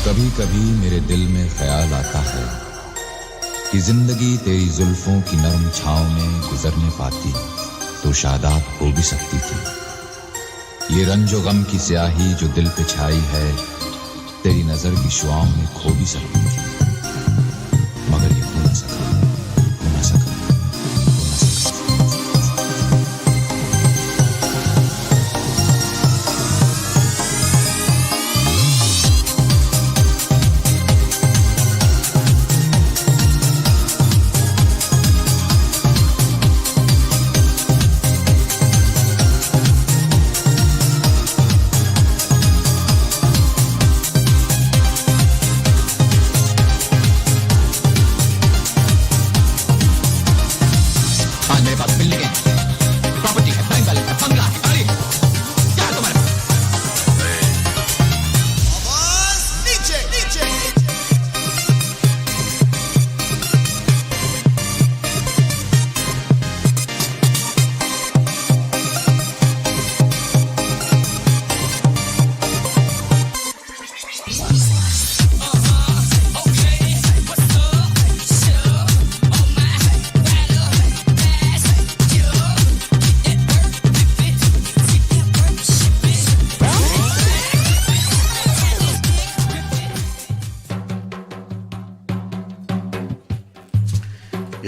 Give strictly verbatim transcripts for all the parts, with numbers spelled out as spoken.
कभी-कभी मेरे दिल में ख्याल आता है कि जिंदगी तेरी जुल्फों की नरम छांव में गुजरने पाती, तो शादाब हो भी सकती थी। ये रंजो गम की स्याही जो दिल पे छाई है, तेरी नजर की शुआओं में खो भी सकती थी, मगर ये खो ना सका, खो ना सका, खो ना सका।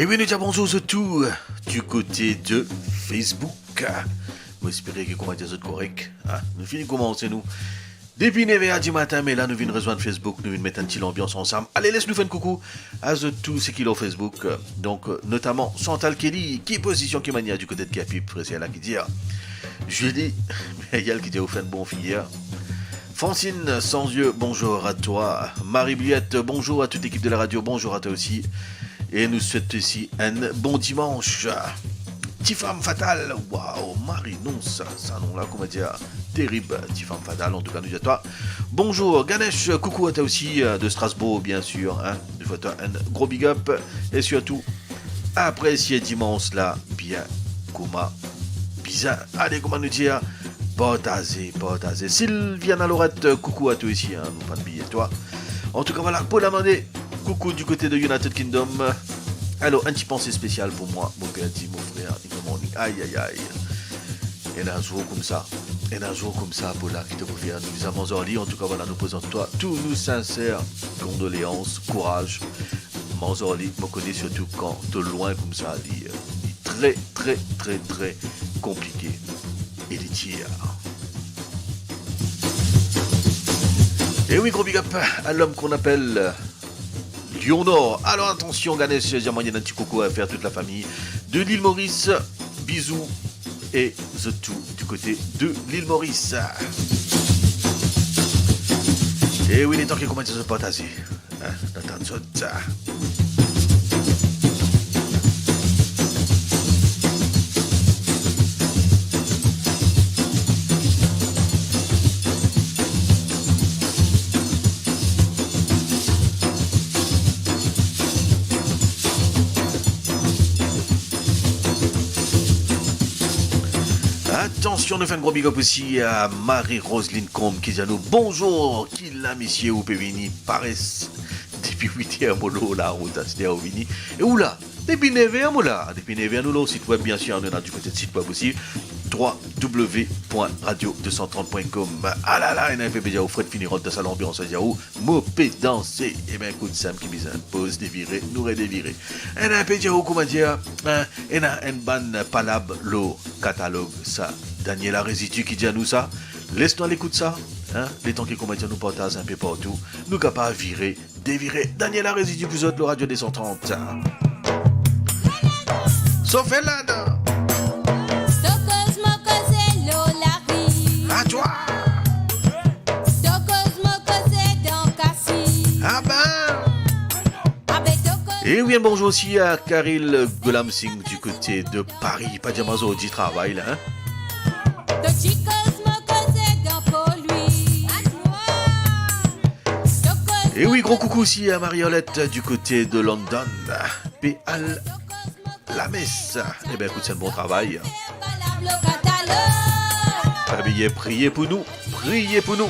E wi, nou dir bonzour zot tou, euh, du kote de Facebook. Mo espere ki koumsa zot korek, ah. Nou fini koumanse, nou. Depi neve er dimatin, me la nou vinn rezwenn Facebook, nou vinn met enn ti lanbians ansam. Ale, les nou fer enn koukou a zot tou seki lor Facebook. Donk, euh, notaman Chantal Kelly, ki pozision ki manier du kote de Kerpip, fre ser la ki dir. Julie Meriel ki dir ou fer enn bon figir. Francine Sanzieu, bonjour à toi. Marie Bliette, bonjour à toute l'équipe de la radio, bonjour à toi aussi. E nou swet osi enn bon dimans. Ti Fam Fatal, waw, Marie, non, sa, sa non la, kouma dir, terib, Ti Fam Fatal, antouka, nou dir twa bonzour. Ganesh, koukou a twa osi, euh, de Strasbourg, bien sûr, hein. Nou fer twa enn gro big up, e sirtou, apresie dimans la, bien kouma bizin. Ale, kouma nou dir, partaze, partaze. Sylviana Lorette, koukou a twa osi, hein, nou pa bliye twa. Antouka, vwala, pou lamane, koukou du kote de United Kingdom. Alor, enn ti panse spesial pou mwa, mo perdi mo frer in the morning. Ay, ay, ay. Ena zour koumsa, ena zour koumsa, pou la ki to pou fer nou bizin manz ar li. Antouka, vwala, nou prezant twa tou nou sinser kondoleans, kouraz. Manz ar li, mo kone sirtou kan to lwin koumsa, li, euh, li tre, tre, tre, tre konplike. E li tir. E wi, gro big up à l'homme qu'on appelle Lion Nord. Alors attention, Ganesh, j'ai envoyé un petit coucou à faire toute la famille de l'île Maurice. Bisous et zot tou du côté de l'île Maurice. E wi, letan ki koumans partaze. Ah, nou atann zot. Atansion, nou fer enn gro big up osi a Marie Roseline Combe ki dir nou bonzour, ki la misie, ou pe vini, pares depi wit er mo lor larout, aster ou vini. E ou la, depi nef er mo la, depi nef er nou lor sit web, bien sir, nou ena du kote sit web osi. trwa w pwin radio de san trant pwin kom. Alala, ena inpe pe dir ou Fred fini rant dan sa lanbians, dir ou mo pe danse. Ebe, kout sa, ki bizin poz devire, nou redevire. Ena inpe dir ou, koumadir, hein, ena enn bann palab lor katalog sa. Daniela Rezidu ki dir nou sa. Les nou al ekout sa, hein, letan ki, koumadir, nou partaz inpe partou, nou kapav vire, devire. Daniela Rezidu pou zot lor radio de san trant. Sof la dan. To koz mo koze lor lari. A twa. To koz mo koze dan kasiz. Ah ben. Abe to koz. Et oui, un bonjour aussi à Karil Goulam Singh du côté de Paris. Pa dir mwa zordi travay la, hein. To ti koz mo koze dan kolwi. Et oui, gros coucou aussi à Marie-Arlette du côté de London. Pe al lames. Ebe, ekout, se bon travay. Pa bliye priye pou nou, priye pou nou.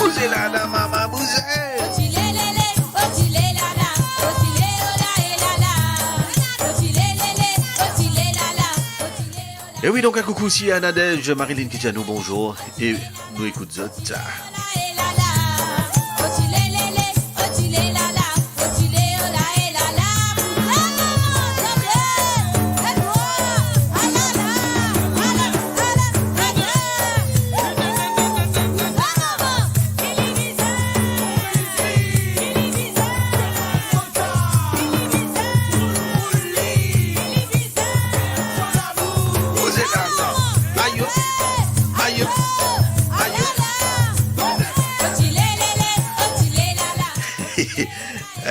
Bouze la, la, mama, bouze. Et oui, donc un coucou aussi à Nadège, Marilyn qui dit à nous bonjour et nous écoute zot.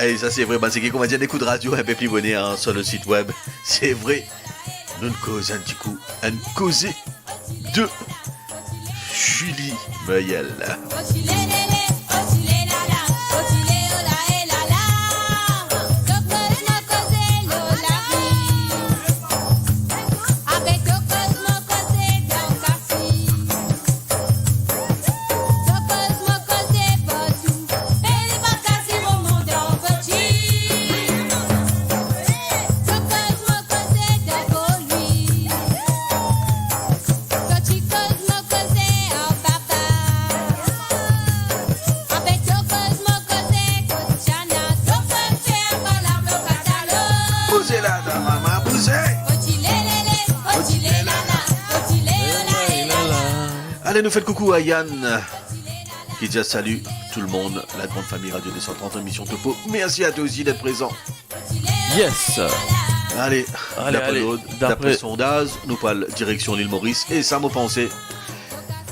Ey, sa se vre, bann seki, koumadir, ekout radio inpe pli boner, hein, sur le site web. Se vre, nou koz enn tikou, enn koze de Julie Muriel. Bouze la dan, mama, bouze. Ale, nou fer koukou a Yann, ki dir salut tout le monde, la grande famille Radio deux cent trente, émission Topo. Merci à toi aussi d'être présent. Yes. Ale, ale, dapre ale, lord, dapre dapre sondaz, nou pral direksion Lil Moris. E sa mo panse,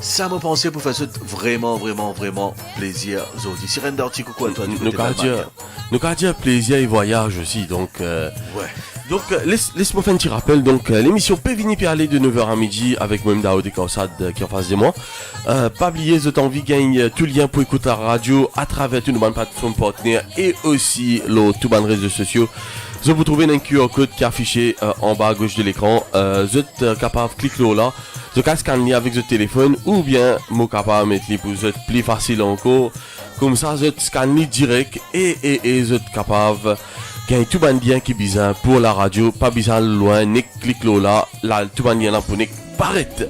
sa mo panse pou fer zot vreman, vreman, vreman plezir zordi. Sirenda, ti koukou a twa, nou, nou kapav dir, nou kapav dir plezir e vwayaz osi. Donk, euh, ouais. Donk, euh, les, les mwa fer enn ti rapel. Donk, euh, lemision pe vini pe ale de nev er a midi avek mwa, Daoud Ekawsad, euh, ki anfas de mwa. Euh, pa bliye, zot anvi gagn, euh, tou lien pou ekout laradio atraver tou nou bann platform partner e osi lor tou bann rezo sosio. Zot pou trouve enn Q R code ki afise, euh, anba agos de lekran. Euh, zot, euh, kapav klik lor la. Zot kapav scan li avek zot telefonn oubien mo kapav met li pou zot pli fasil ankor. Koumsa, zot scan li direk e, e, e zot kapav gagn tou bann bien ki bizin pou laradio. Pa bizin al lwin, nek klik lor la, la, tou bann lien la pou nek paret.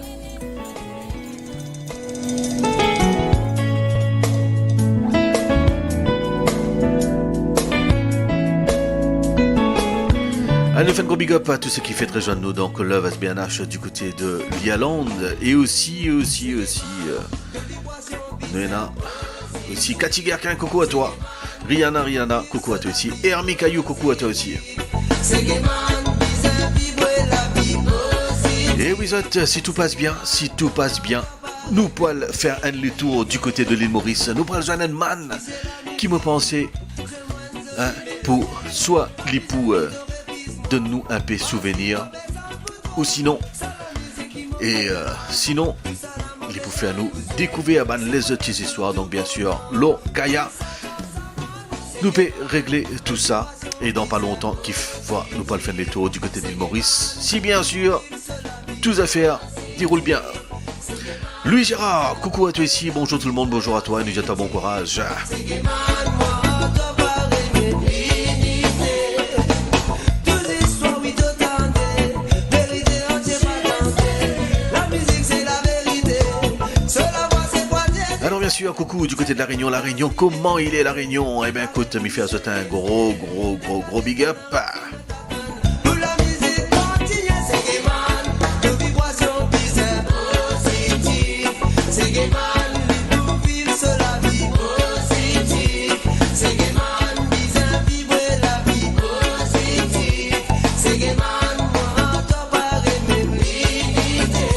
Nou fer enn gro big up a tou seki fer rezwenn nou, donk Love S B N H du côté de l'Irlande, e osi, osi, osi, euh, nou ena osi Cathy Guerquin, coucou à toi. Rihanna, Rihanna, coucou à toi aussi. Hermie Caillou, coucou à toi aussi. E wi zot, si tou pas bien, si tou pas bien, nou pou al fer enn letour du côté de l'île Maurice. Nou pou al zwenn enn mann ki mo panse, hein, pou swa li pou, euh, donn nou inpe souvenir, ou sinon, e, euh, sinon, li pou fer nou dekouver bann lezot ti zistwar. Donk, bien sûr, lor Gaïa, nou pe regle tou sa. E dan pa lontan, ki fwa nou pou al fer letour du côté de l'île Maurice, si bien sûr tou zafer deroul bien. Louis Gérard, coucou à toi ici, bonjour tout le monde, bonjour à toi, e nou swet twa bon kouraz. Alors bien sûr, coucou du côté de La Réunion. La Réunion, comment il est, La Réunion ? Eh ben écoute, mi fer zot enn gro, gro, gro, gro big up. Pou lamizik kontigne, Segeman, nou vibrasion bizin pozitif. Segeman, li pou viv so lavi pozitif. Segeman, bizin vibre lavi pozitif. Segeman, mwa, twa, parey mem linite.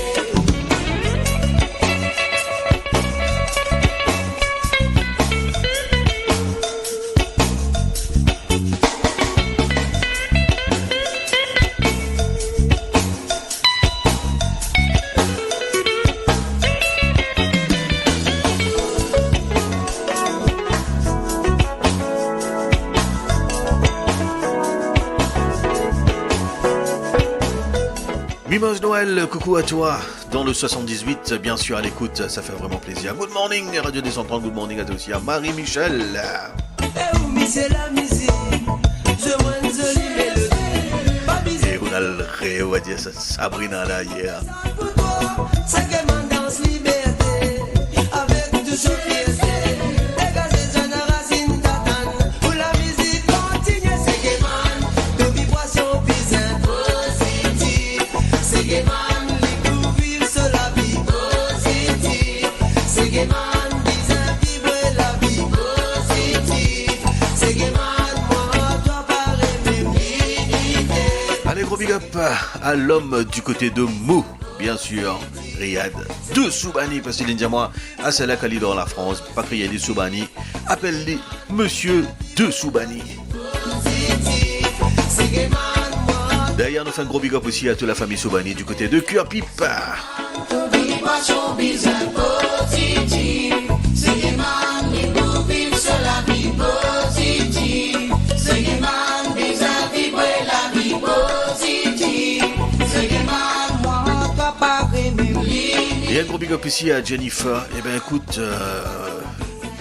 Mimoz Noël, coucou à toi dans le soixante-dix-huit, bien sûr à l'écoute, ça fait vraiment plaisir. Good morning, Radio deux cent trente, good morning à toi aussi, à Marie-Michel. E ou misie lamizik, zwe mwa enn zoli melodi. Pa bizin. E ou al re, ou a dir sa, Sabrina la yer. Pou twa, Segeman dans liberte, avek tou so fierte. Degaze zwenn rasinn tatann, pou lamizik kontigne, Segeman, nou vibrasion bizin pozitif. Segeman, li pou viv so lavi pozitif. Segeman bizin vibre lavi pozitif. Segeman mwa, twa parey mem linite. Allez, gros big up à l'homme du côté de Meaux, bien sûr, Riyad de Soubani, parski li dir mwa, a sela ki li dan Lafrans, pa kriy li Soubani, apel li Monsieur de Soubani. D'ailleurs, nou fer enn gro big up osi a tou lafami Soubani du côté de Curepipe. Vibrasion bizin pozitif, Segeman li pou viv so lavi pozitif. Segeman bizin vibre lavi pozitif. Segeman mwa, twa parey mem linite. E enn gro big up isi a Jennifer. Ében, ekout, euh,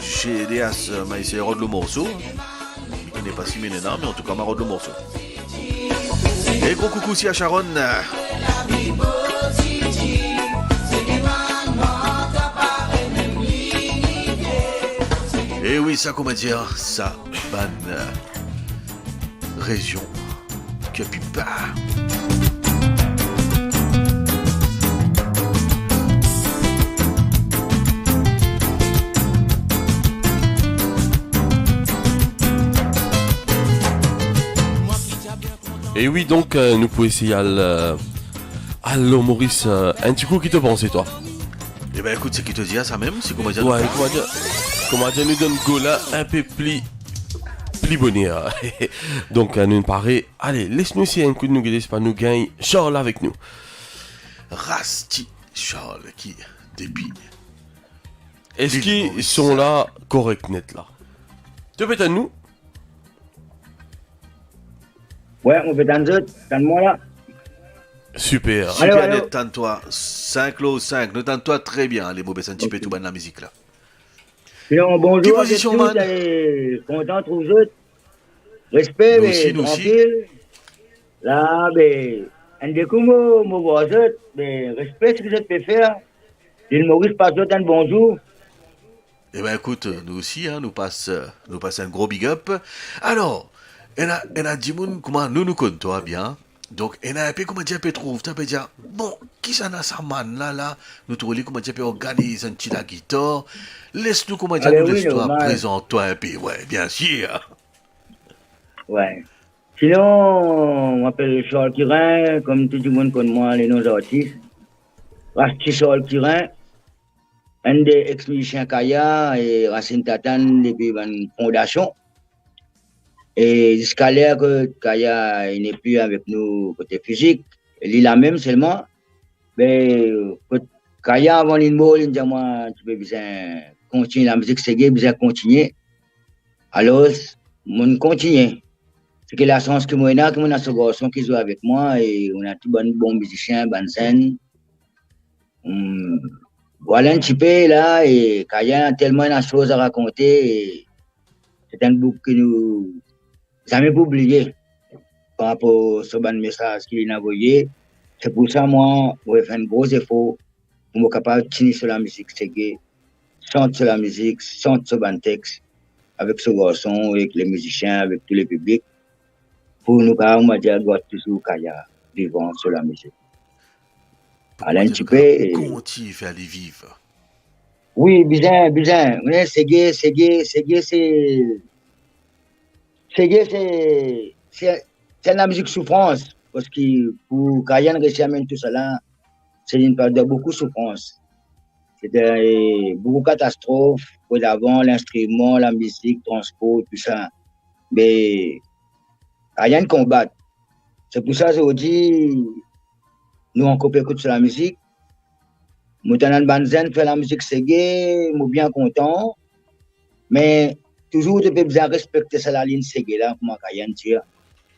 G D S, euh, mo ese rod le morso. Mi kone pa si mo ena, me antouka, mo rod le morso. E gro koukou osi a Sharon. E wi, sa, kouma dir sa, bann, euh, rezion ki pi ba. E wi, donk, euh, nou pou esey al, euh, al lor Moris, euh, enn ti kou, ki to panse, twa? Ében, ekout, seki to dir, sa mem, se kouma dir, wi, kouma dir, kouma dir, nou donn Gaulin enn pe pli, pli boner. Donk, euh, nou pare. Ale, les nou esey enn kou, nou gete si pa nou gagn Charles avek nou. Rasti Charles ki depi Eski son la korek net la? To pe tann nou? Wi, mo pe tann zot, tann mwa la. Super. Super net, tann twa. Sink lor sink, nou tann twa tre bien. Ale, mo bes enn tipe tou bann lamizik la. Sinon, bonzour a zot tou, e kontan trouv zot. Respe, nou osi, nou osi. Trankil. La, be, enn de kou mo, mo vwar zot, be, respe seki zot pe fer. Lil Moris pas zot enn bonzour. Ében, ekout, nou osi, hein, nou pas, nou pas enn gro big up. Alor, Ena, ena dimoun kouma nou, nou konn twa bien. Donk, ena inpe, kouma dir, inpe trouv twa, inpe dir, "Bon, kisannla sa mann la, la?" Nou trouv li, kouma dir, inpe organiz enn ti lagitar. Les nou, kouma dir, nou les twa, normal, prezant twa inpe. Wi, biensir. Wi. Sinon, mo apel Charles Kirin, kom tou dimoun konn mwa, lenon zartis. Rasti Charles Kirin, enn de ex-mizisien Kaya e Racine Tatane depi bann fondasion. E ziska ler ki Kaya, li nepli avek nou kote fizik, li la mem selman, me kot Kaya, avan li mor, li dir mwa, "Ti pe bizin kontigne lamizik sege, bizin kontigne." Alor, mo kontigne. Seki lasans ki mo ena, ki mo ena so garson ki zwe avek mwa, e mo ena tou bann bon mizisien, bann zenn. Hmm, vwala enn tipe la, e Kaya telman ena soz a rakonte, e se enn boug ki nou zame pou bliye par rapor so bann mesaz ki li ena avoye. Se pou sa mwa, mo fer enn gro zefor pou mo kapav tini so lamizik sege, sant so lamizik, sant so bann tex avek so garson, avek lemizisien, avek tou lepiblik, pou nou kapav, mo dir, gard touzour Kaya vivan so lamizik. Pou Alain Tipe, pou kontign fer li viv. Wi, bizin, bizin. Wi, sege, sege, sege, se, sege, se, se, se enn lamizik soufrans, parski pou Kaya resi amenn tousala, se enn peryod de boukou soufrans. Se de, eh, boukou katastrof, kot lavan, linstriman, lamizik, transpor, tousa. Me Kaya konbat. Se pou sa, zordi, nou ankor pe ekout so lamizik. Mo tann bann zenn fer lamizik sege, mo bien kontan. Me touzour to pe bizin respekte sa lalinn sege la, kouma Kaya dir.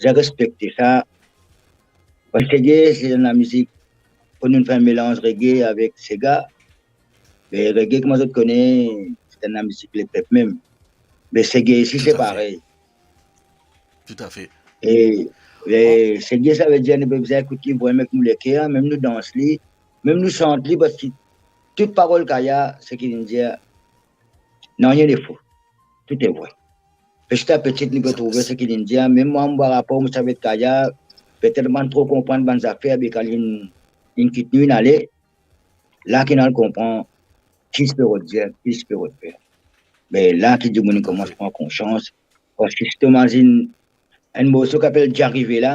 Bizin respekte sa. Parski sege, se enn lamizik, pou nou fer melanz reggae avek sega. Me reggae, kouma zot kone, se enn lamizik lepep mem. Me sege isi, se parey. Toutafe. E, e sege, savedir nou pe bizin ekout li vremem ek nou leker, mem nou dans li, mem nou sant li, parski tou parol Kaya, seki li dir, nanye defo. Tou e vre. Peti a peti, nou pe trouve seki li dir, mem mwa, mo par rapor mo ti avek Kaya, petet mo pa tro konpran bann zafer, be kan li, li kit nou, li ale, la ki nou al konpran ki ti pe rod dir, ki ti pe rod fer. Me la ki dimoun koumans pran konsians, parski si to imazinn enn morso ki apel Dia Rive La,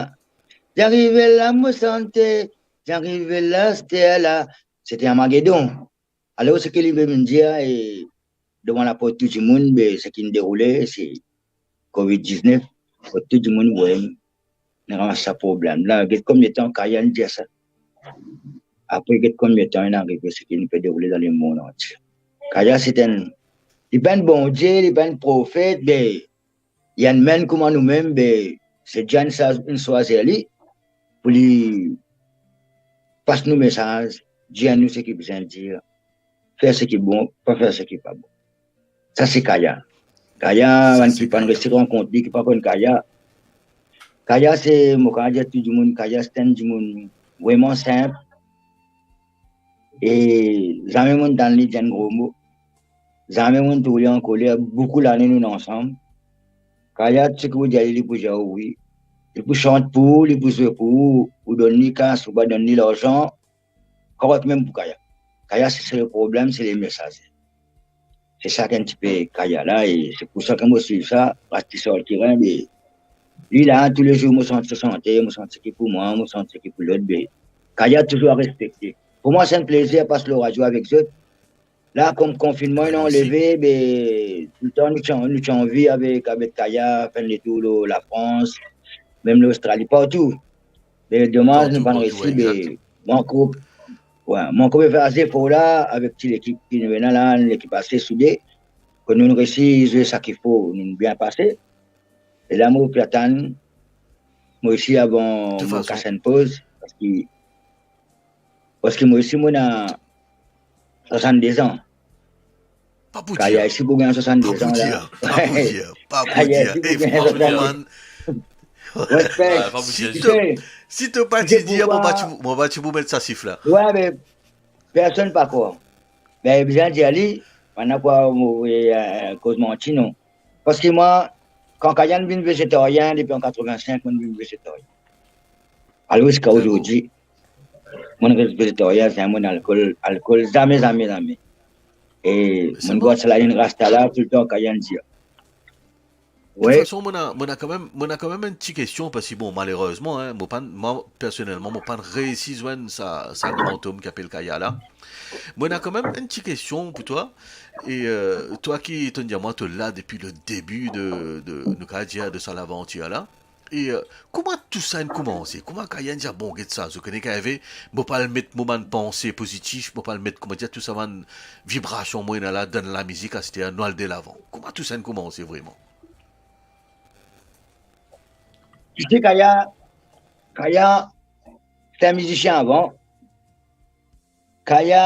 Dia Rive La, mo sante, Dia Rive La, aster la, se te Armagedon. Alor, seki li vinn dir, e, devan laport tou dimoun, be, seki deroule, se covid diznef, kot tou dimoun, wi, nou ramas sa problem la. Get konbien tan Kaya dir sa. Apre, get konbien tan inn arive, seki pe deroule dan lemond antie. Kaya, se enn, li pa enn Bondie, li pa enn profet, be, li enn menn kouma noumem, be, se Dieu inn swazir li, pou li pas nou mesaz, dir nou seki bizin dir, fer seki bon, pa fer seki pa bon. Sa se Kaya. Kaya, bann ki pa resi rankont li, ki pa konn Kaya. Kaya se, mo kapav dir tou dimoun, Kaya se enn dimoun vreman sinp. E zame mo'nn tann li dir enn gro mo. Zame mo'nn trouv li ankoler, boukou lane nou ansam. Kaya, tou seki ou dir li, li pou dir ou wi. Li pou sant pou ou, li pou zwe pou ou, ou donn li kas, ou pa donn li larzan, korek mem pou Kaya. Kaya, se, se le problem, se le mesaz. Se sa ki enn tipe Kaya la, e se pou sa ki mo swiv sa, Racine Tatane, be, li la, toulezour mo sant so sante, mo sant seki pou mwa, mo sant seki pou lot, be, Kaya touzour a respekte. Pou mwa, se enn plezir pas lor radio avek zot. La, kom konfinnman inn anleve, be, touletan nou ti, nou ti anvi avek, avek Kaya, fer enn letour lor Lafrans, mem Lostrali, partou. Be, domaz, nou pa resi, be, mo ankor, wi, mo ankor pe fer zefor la, avek ti lekip ki nou ena la, enn lekip ase soude, ki nou resi zwe sa ki fo, nou bien pase. E la, mo pe atann, mo isi avan mo kas enn poz, parski, parski mo isi, mo ena swasannde an. Pa pou dir. Kaya isi pou gagn swasannde an la. Pa pou dir, pa pou dir, pa pou dir. E fransman, man, respek. Ah, pa pou dir. Si to, si to pa ti dir, mo pa ti, mo pa ti pou met sa sif la. Wi, me personn pa krwar. Be, bizin dir li, mo pena krwar mo, eh, koz manti, non. Parski mwa, Kan Kayann vinn vezetarien, depi an katrovin-sink, mo'nn vinn vezetarien. Alor ziska azordi, mo'nn res vezetarien, zame mo'nn alkol, alkol, zame, zame, zame. E mo'nn gard sa laliny rasta la, toultan Kayann dir. De tout fason, mo ena, mo ena kanmem, mo ena kanmem enn ti kestion, parski, bon, malerezman, hein, mo pa, mwa, personelman, mo pa'nn reisi zwenn sa, sa gran tom ki apel Kaya la. Mo ena kanmem enn ti kestion pou twa. E, euh, twa ki, to'nn dir mwa, to la depi le debi de, de, nou kav dir, de sa lavantir la. E, euh, kouma tousala inn koumanse? Kouma Kayann dir, "Bon, get sa, zot kone ki arive, mo pou al met mo bann panse pozitif, mo pou al met, kouma dir, tou sa bann vibrasion mo ena la dan lamizik, aster nou al delavan"? Kouma tousala inn koumanse vreman? Ti Kaya, Kaya, ti enn mizisien avan. Kaya,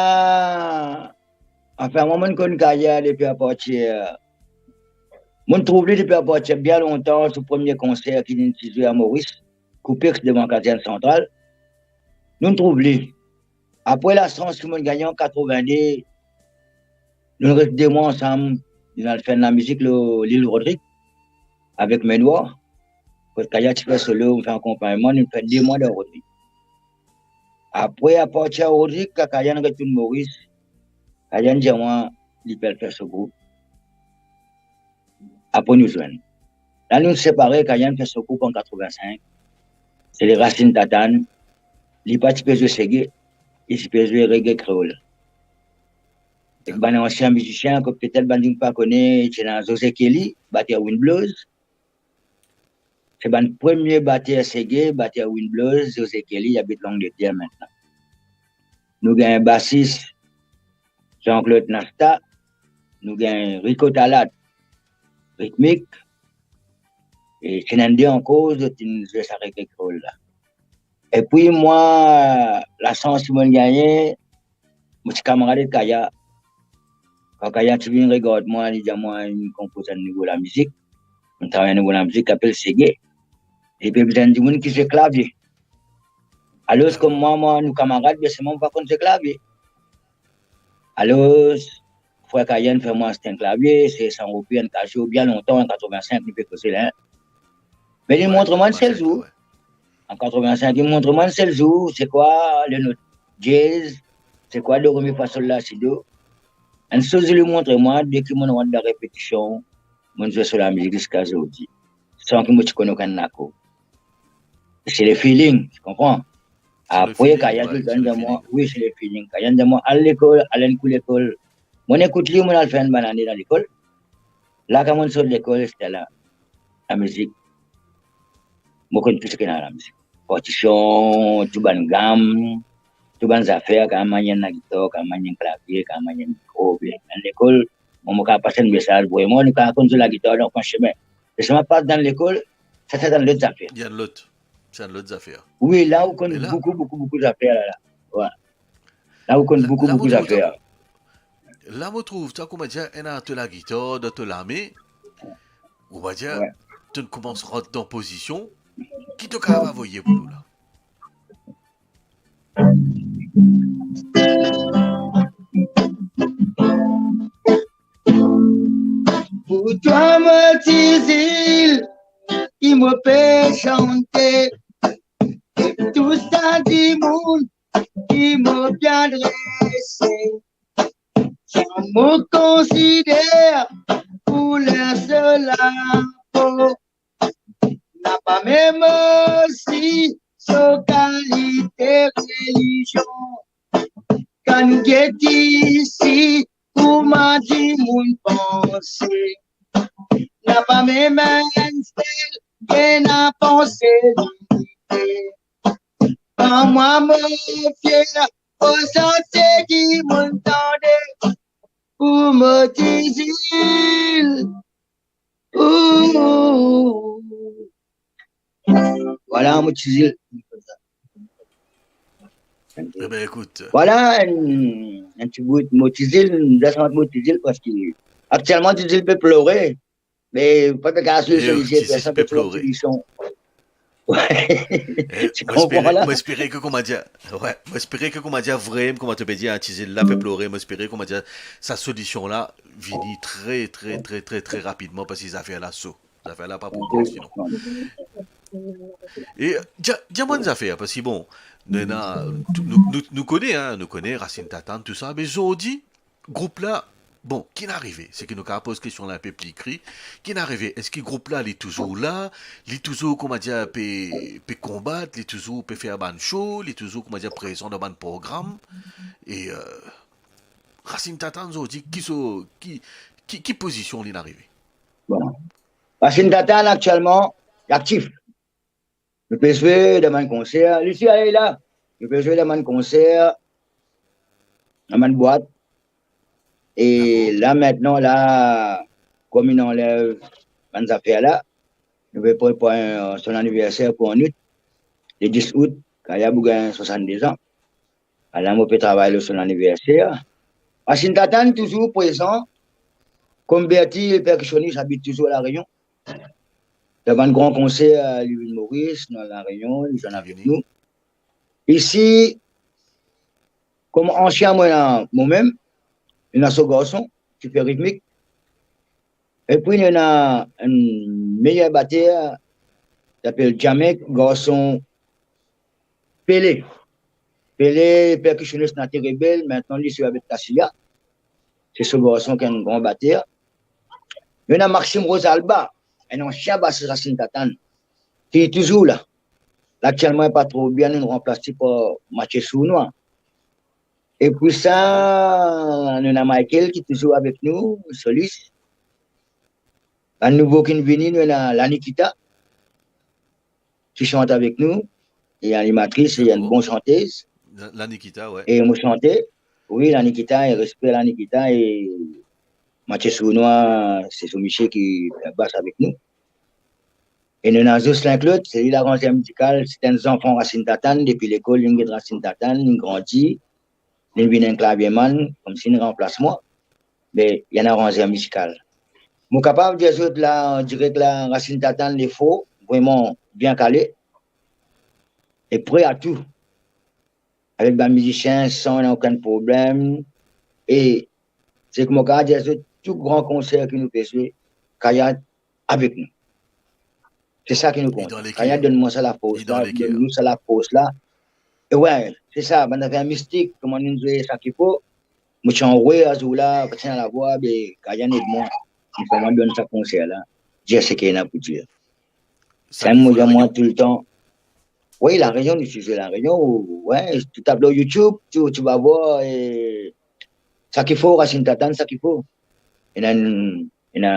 anfin, mwa, mo'nn konn Kaya depi apartir, mo'nn trouv li depi apartir bien lontan, so premie konser ki linn ti zwe a Moris, Koupex, devan Kazern Santral. Nounn trouv li. Apre lasans ki mo'nn gagne an katrovin-de, nounn res de mwa ansam, nounn al fer enn lamizik lor Lil Rodrig avek Menwar. Kot Kaya ti fer solo, mo fer akonpagnman, nounn fer de mwa dan Rodrig. Apre, apartir Rodrig, Kayann retourn Moris. Kayann dir mwa li pe al fer so group. Apre nou zwenn. La nou separe, Kayann fer so group an katrovin-sink. Se le Rasinn Tatane. Li pa ti pe zwe sege, li ti pe zwe rege kreol. Ek bann ansien mizisien, kot petet bann dimoun pa kone, ti ena Zoze Kelly, bater Wind Blows. Se bann premie bater sege, bater Wind Blows, Zoze Kelly, li abit Langlter aster. Nou gagn basis Jean-Claude Nasta, nou gagn Rico Talat, ritmik, e ti ena enn de ankor, zot inn zwe sa rege kreol la. Epi mwa, lasans ki mo'nn gagne, mo ti kamarad ek Kaya. Kan Kaya ti vinn regard mwa, li dir mwa, "Inn konpoz enn nouvo lamizik. Inn travay enn nouvo lamizik ki apel Sege. Li pe bizin dimoun ki zwe klavie." Alor, kom mwa, mwa, nou kamarad, me selman mo pa konn zwe klavie. Alor, frer Kayann fer mwa aste enn klavie, se san roupi enn kazou, bien lontan, an katrovin-sink, nou pe koze la, hein. Me li montre mwa enn sel zour. An katrovin-sink, li montre mwa enn sel zour, se kwa le not diez, se kwa do, re, mi, fa, sol, la, si, do. Enn sel zour li montre mwa, depi ki mo'nn rant dan repetision, mo'nn zwe so lamizik ziska zordi, san ki mo ti konn okenn akor. Se le feeling, ti konpran? Apre, Kayann dir mwa, wi, se le feeling. Kayann dir mwa, "Al lekol, al enn kour lekol." Mo'nn ekout li, mo'nn al fer enn bann ane dan lekol. La, kan mo'nn sort lekol, se la, lamizik. Mo konn tou seki ena lamizik. Partision, tou bann gam, tou bann zafer, kan manier enn lagitar, kan manier enn klavie, kan manier enn mikro, oubien enn lekol, mo, mo kav pas enn mesaz, vreman, nou kav konn zwe lagitar dan koin sime. Me si mo pas dan lekol, sa, sa dan lot zafer. Li enn lot, se enn lot zafer. Wi, la ou konn boukou, boukou, boukou zafer la, la. Wi. La ou konn boukou, boukou zafer. La, mo trouv twa, koumadir, ena to lagitar dan to lame, koumadir, to'nn koumans rant dan pozision, ki to kav avoye pou nou la? Pou twa, mo ti zil, ki mo pe sante, e tou sa dimoun ki mo pe adrese. Sa mo konsider kouler so lapo, napa mem osi so kalite relizion. Kan nou get isi, kouma dimoun panse, napa mem enn sel ki ena panse linite. Kan mwa mo fier, mo santi ki mo'nn tande, pou mo ti zil. Ooh. Vwala, mo ti zil. Ebe, ekout. Vwala, enn, enn ti bout mo ti zil, enn ti bout mo ti zil, parski aktielman ti zil pe plore. Me pa pe kav swiv so lizie, personn pe trouv solusion. Wi. Ti konpran la. Mo espere ke, koumadir, wi, mo espere ke, koumadir, vremem, kouma to pe dir, ti zil la pe plore, mo espere, koumadir, sa solusion la vini tre, tre, tre, tre, tre rapidman, parski zafer la so. Zafer la pa pou kont, sinon. E, dir, dir mwa enn zafer, parski bon, nou ena, tou, nou, nou, nou kone, hein, nou kone Racine Tatane, tou sa, me zordi, group la, bon, ki'nn arive? Seki nou kapav poz kestion la inpe pli kri. Ki'nn arive? Eski group la, li touzour la? Li touzour, koumadir, pe, pe konbat? Li touzour pe fer bann show? Li touzour, koumadir, prezan dan bann program? E, euh, Racine Tatane, zordi, ki so, ki, ki, ki pozision li'nn arive? Bon. Racine Tatane, aktielman, li aktif. Nou pe zwe dan bann konser. Li ti ale la. Nou pe zwe dan bann konser, dan bann bwat. E la, asterla, kom inn anlev bann zafer la, nou pe prepar son aniverser pou an out. Le dis out, Kaya pou gagn swasann-de-z an. Ala mo pe travay lor son aniverser. Racine Tatane touzour prezan. Kom Berti, le perkisionis, abit touzour La Reunion. Dan bann gran konser, euh, li vinn Moris, nou al La Reunion, li zwenn avek nou. Isi, kom ansien, nou ena momem, nou ena so garson, ki fer ritmik. Epi nou ena enn meyer bater, li apel Jamek, garson Pele. Pele, perkisionis Naty Rebel, asterla li swiv avek Tasilia. Se so garson ki enn gran bater. Nou ena Maxime Rosalba, enn ansien basis Racine Tatane, ki touzour la. La, aktielman, li pa tro bien, nou ranplas li par Mathieu Sournois. Epi sa, nou ena Michael ki touzour avek nou, solis. Bann nouvo ki'nn vini, nou ena Lanikita, ki sant avek nou, e animatris, e enn bon santez. La, Lanikita, wi. E mo sante, wi, Lanikita, e respe Lanikita, e Mathieu Sournois, se so misie ki fer bas avek nou. E nou ena Jocelyn Claude, se li laranzer mizikal, se enn zanfan Racine Tatane, depi lekol, li'nn get Racine Tatane, li'nn grandi, li'nn vinn enn klaviemann, koumsi li ranplas mwa, me li enn aranzer mizikal. Mo kapav dir zot la, an direk la, Racine Tatane, li for, vreman bien kale, e pre a tou. Avek bann mizisien, san ena okenn problem. E seki mo kapav dir zot, tou gran konser ki nou pe zwe, Kaya avek nou. Se sa ki nou kontan. Kaya donn mwa sa lafors la, donn nou sa lafors la. E wi, se sa, bann zafer mistik, kouma nou zwe Sakifo, mo ti anwe azour la, pa ti ena lavwa, be Kaya inn ed mwa. Li kouma donn sa konser la, dir seki ena pou dir. Sa mo dir mwa toultan. Wi, La Reunion, nou ti zwe La Reunion, wi, tou tap lor YouTube, tou, tou va vwar, e, Sakifo, Racine Tatane, Sakifo. Ena enn, ena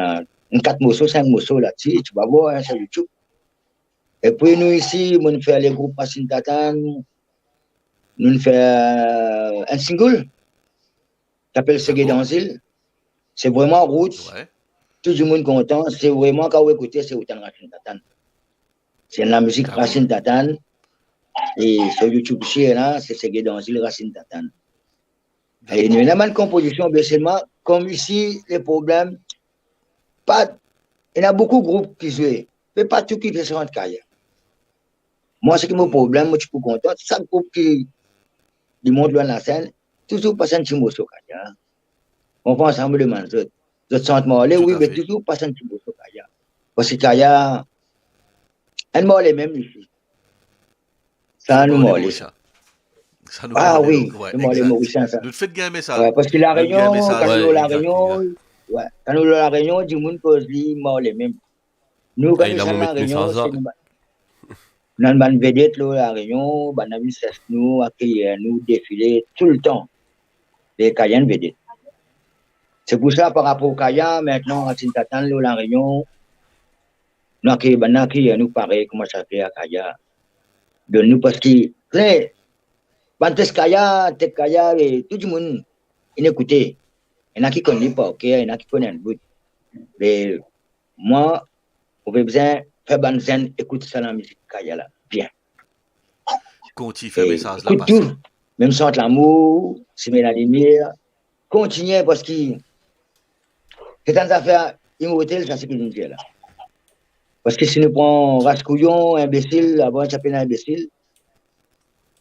enn kat morso, sink morso la, ti, tou va vwar, hein, sur YouTube. Epi nou isi, mo'nn fer legroup Racine Tatane, nou'nn fer, euh, enn single, ki apel Sege Danzil. Se vreman rout. Wi. Tou dimoun kontan, se vreman kan ou ekoute, se ou tann Racine Tatane. Se lamizik Racine Tatane. E sur YouTube isi la, se Sege Danzil Racine Tatane. E nou ena bann konpozision, be selman, kouma isi, le problem, pa, ena boukou group ki zwe, me pa tou ki pe sant Kaya. Mwa, seki mo problem, mo ti pou kontan, sak group ki, ki mont lor lasenn, touzour pas enn ti morso Kaya. Mo pa ansam demann zot. Zot sant marle, wi, me touzour pas enn ti morso Kaya. Parski Kaya, enn marle mem isi. Sa nou marle sa. Sa nou marle, wi, nou marle morisien sa. Nou fek gagn mesaz. Wi, parski La Reunion, kan nou lor La Reunion, wi, kan nou lor La Reunion, dimoun koz li marle mem. Nou, kan nou tann La Reunion, se nou bann, nou bann vedet lor La Reunion, bann la vinn sers nou, akeyir nou, defile toultan. Be Kaya enn vedet. Se pou sa, par rapor Kaya, asterla, Racine Tatane lor La Reunion, nou akeyir, bann la akeyir nou parey kouma sa fer Kaya. Donn nou, parski, kler, bann tes Kaya, tet Kaya, e tou dimoun inn ekoute. Ena ki konn li par ker, ena ki konn enn bout. Me mwa, mo pe bizin fer bann zenn ekout sa lamizik Kaya la bien. Kontign fer mesaz la pase. Ekout tou, mem Sant Lamour, Simin Lalimier, kontign, parski se enn zafer imortel, sa seki nou dir la. Parski si nou pran Ras Kouyon, Inbesil, avan ti apel Inbesil,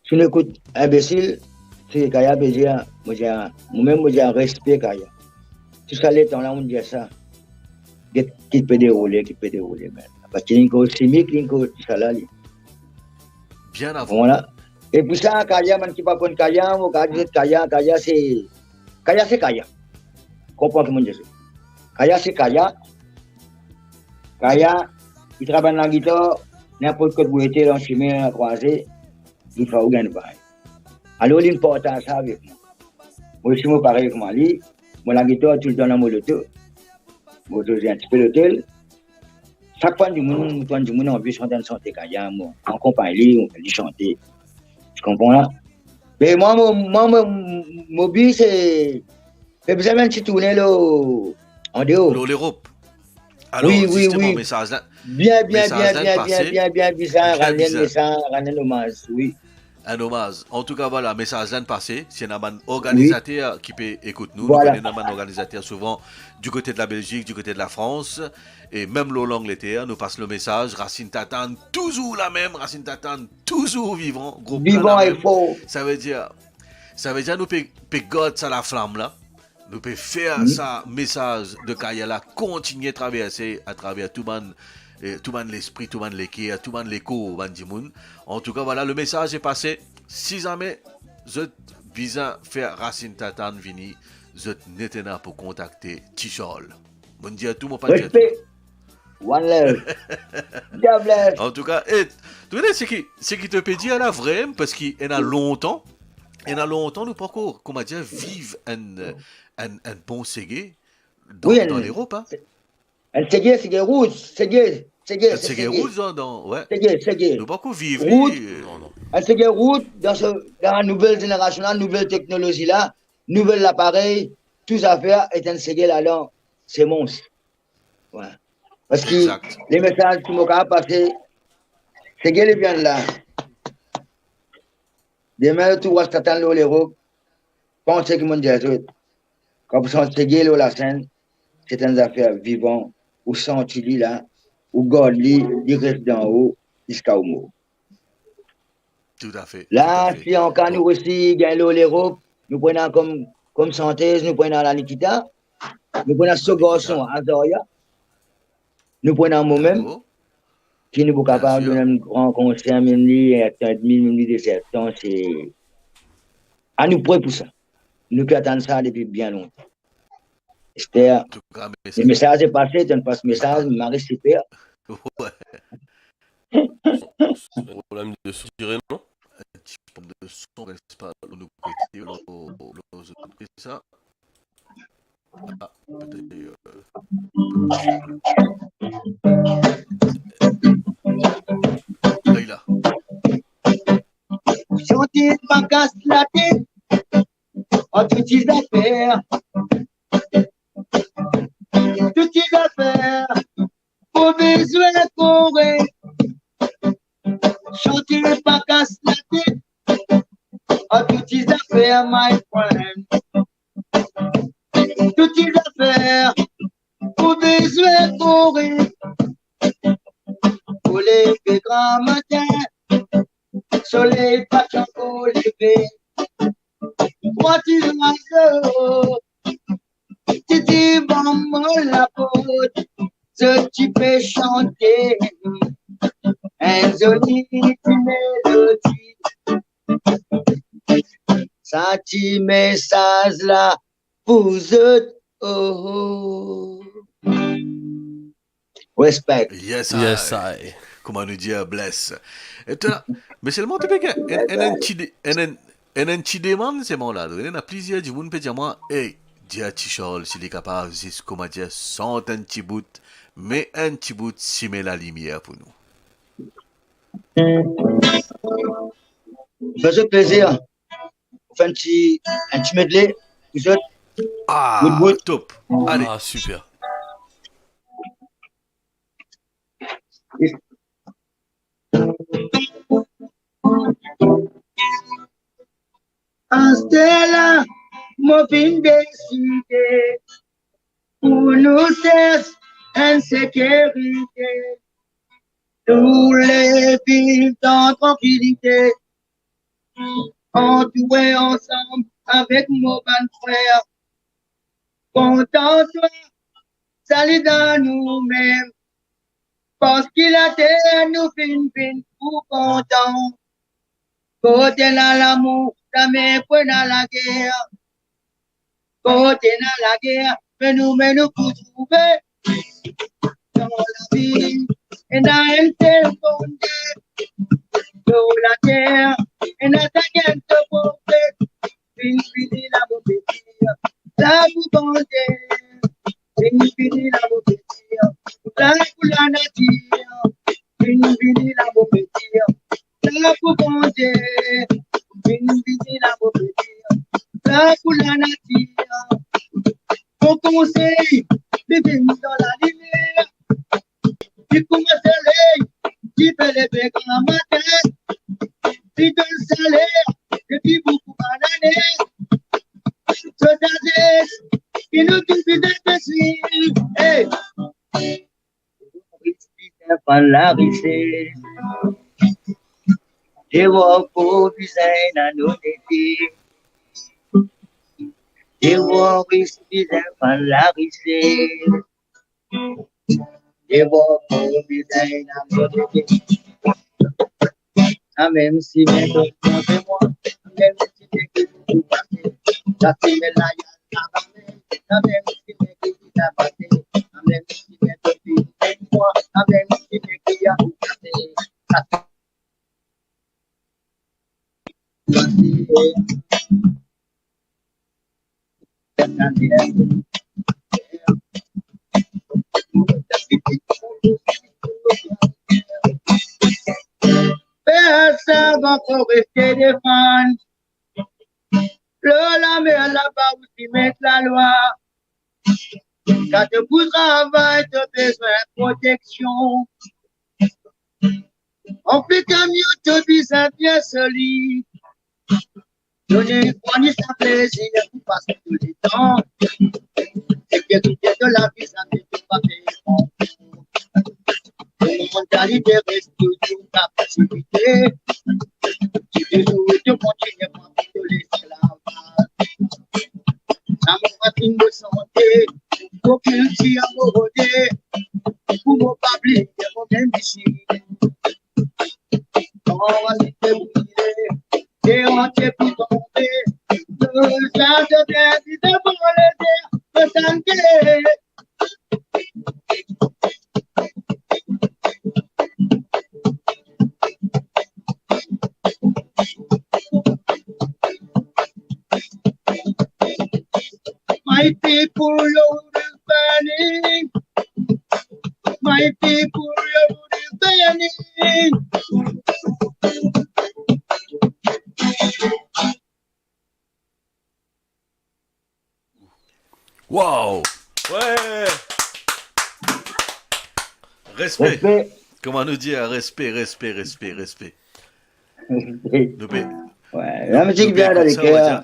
si nou ekout Inbesil, se Kaya pe dir, mo dir, mo mem mo dir, respe Kaya. Tou sa letan la, mo dir sa. get ki pe deroule, ki pe deroule, men. Parski li koz simik, li koz tousala, li. Bien avan. Vwala. E pou sa, Kaya, bann ki pa konn Kaya, mo kapav dir zot Kaya, Kaya se, Kaya se Kaya. Konpran ki mo dir zot. Kaya se Kaya. Kaya, li travay lagitar, ninport kot ou ete, dan sime, dan krwaze, li fer ou gagn vay. Alor, li partaz sa avek mwa. Mo osi, mo parey kouma li, mo lagitar toultan dan mo loto. Mo toultan enn tipe lotel. Sak fwa dimoun, mo trouv dimoun anvi sante, sante Kaya, mo akonpagn li, mo fer li sante. Ou konpran la? Me mwa, mo, mwa, mo, mo bi se, pe bizin enn ti tourne lo, andeor. Lor Lerop. Alor, wi, wi, zisteman, wi. Mesaz la, bien, bien, mesaz bien, la bien, pase. Bien, bien, bien, bizin, bien, ramenn bizin. Mesaz, ramenn omaz, wi. Enn omaz. Antouka, vwala, mesaz la pase. Si ena bann organizater ki pe ekout nou, nou kone ena bann organizater souvan du kote de la Belzik, du kote de la Frans, e mem lor Langleter, nou pas le mesaz. Rasinn Tatann, touzour lamem, Rasinn Tatann, touzour vivan, group la lamem. Vivan e for. Savedir, savedir nou pe, pe gard sa laflam la. Nou pe fer sa mesaz de Kaya la kontigne traverse atraver tou bann, eh, tou bann lespri, tou bann leker, tou bann lekor bann dimoun. Antouka, vwala, le mesaz est passé. Si zame zot bizin fer Rasinn Tatann vini, zot net ena pou kontakte Ti Charles. Mo dir tou, mo pa dir tou. Respect. One love. God bless. Antouka, eh, to kone seki, seki to pe dir la vremem, parski ena lontan, ena lontan nou pankor, koumadir, viv enn, enn, enn bon sege dan, wi, dan Lerop, hein. Enn sege, sege rouz, sege, sege, enn sege rouz dan, dan, wi. Sege, sege. Nou pankor viv li, rouz, eh. Non, non. Enn sege rouz dan se, dan la nouvel zenerasion la, nouvel teknolozi la, nouvel laparey, tou zafer, e enn sege ladan semons. Wi. Parski, exact, lemesaz ki mo kapav pase, sege li bien la. Demin, tou Rasinn Tatann lor Lerop, panse ki mo dir zot, kan ou santi sege lor lasenn, se enn zafer vivan, ou santi li la, ou gard li, li res dan ou, ziska ou mor. Toutafe, toutafe. La, si anka nou osi gagn lor Lerop, nou pou ena kom, kom santez, nou pou ena Nikita, nou pou ena so garson, Azaria, nou pou ena momem, ki nou pou kapav donn enn gran konser, mem li, enn tan edmi, mem li, de sertan, se, anou pre pou sa. Nou pe atann sa depi bien lontan. Esther, antouka, le mesaz est passé, to pas mesaz, mari siper. Wi. Problem de son, non? Enn ti problem de son, res pa lor nou kote, lor, lor, lor, sa. Ah, petet, euh, la, la. Sante pa kas latet, an tou ti zafer. Tou ti zafer, pou bizin kore. Sante pa kas latet, an tou ti zafer, my friend. Tou ti zafer, pou bizin kore. Pou leve gramatin, soley pa ti ankor leve. Trwa ti zwazo ti divan mo laport, zot ti pe sante enn zoli ti melodi. Sa ti mesaz la pou zot, oh, oh. Respect. Yes, I. Yes, I. Kouma nou dir, bless. E to, me selman to pe gagn enn, enn, enn ti de-, enn, enn, enn, enn ti demann selman la. Donk, ena plizier dimoun pe dir mwa, "Ey, dir Ti Charles si li kapav zis, koumadir, sant enn ti bout, met enn ti bout Sime Lalimier pou nou." Fer zot plezir. Fer enn ti, enn ti medley pou zot. Ah, bout, bout. Top. Ale. Ah, super. Aster la, mo finn deside pou nou sers enn sekirite. Nou le viv dan trankilite, antoure ansam avek mo bann frer. Kontan twa, sali dan noumem. Parski later nou finn vinn pou kontan. Kot ena lamour, zame pou ena lager. Kot ena lager, me nou, me nou pou trouve. Dan lavi, ena enn sel Bondie. Lor later, ena sa ki ena profet. Finn fini lamo pe dir, sa pou Bondie. Finn fini lamo pe dir, sa pou lanatir. Finn fini lamo pe dir, sa pou Bondie. Finn fini lamo pe dir, sa pou lanatir. Mon konsey, li vinn dan lalimer. Li koumans ale, li pe leve gramatin. Li donn saler depi boukou bann ane. So sazes ki nou tou bizin swiv. Hey! Bizin fann larises. Deor pou bizin anonete. Deor bizin fann larises. Deor pou bizin anonete. Amem si me to konte mwa, amem si me ki pou pase. Sa si me la ya sa va me, amem si me ki ta pase. Amem si me to ki pou mwa, amem si me ki ya pou pase. Sa si Personn ankor reste defann. Lor lamer laba ou ti met lalwa. Kan to pou travay, to bizin proteksion. Anfin, kan nou tou bizin bien solid. Donn nou sa plezir pou pas tou letan. Sekirite dan lavi, sa se tou pa pe. Montalite res touzour kapasite. Si touzour to kontinie pran tou lesklavaz. Sa mo pa finn mo sante, mo kiltir mo rode, pou mo pa bliye mo mem isi. Kan lalite brile, e antie pou tonbe, sa to bien bizin pran lezer, mo sante. My people, you're burning. My people, you're burning. Wow! Wi! Respe! Respe! Kouma nou dir, respe, respe, respe, respe. Respe. Nou pe, wi, nou, lamizik nou pe vinn dan leker.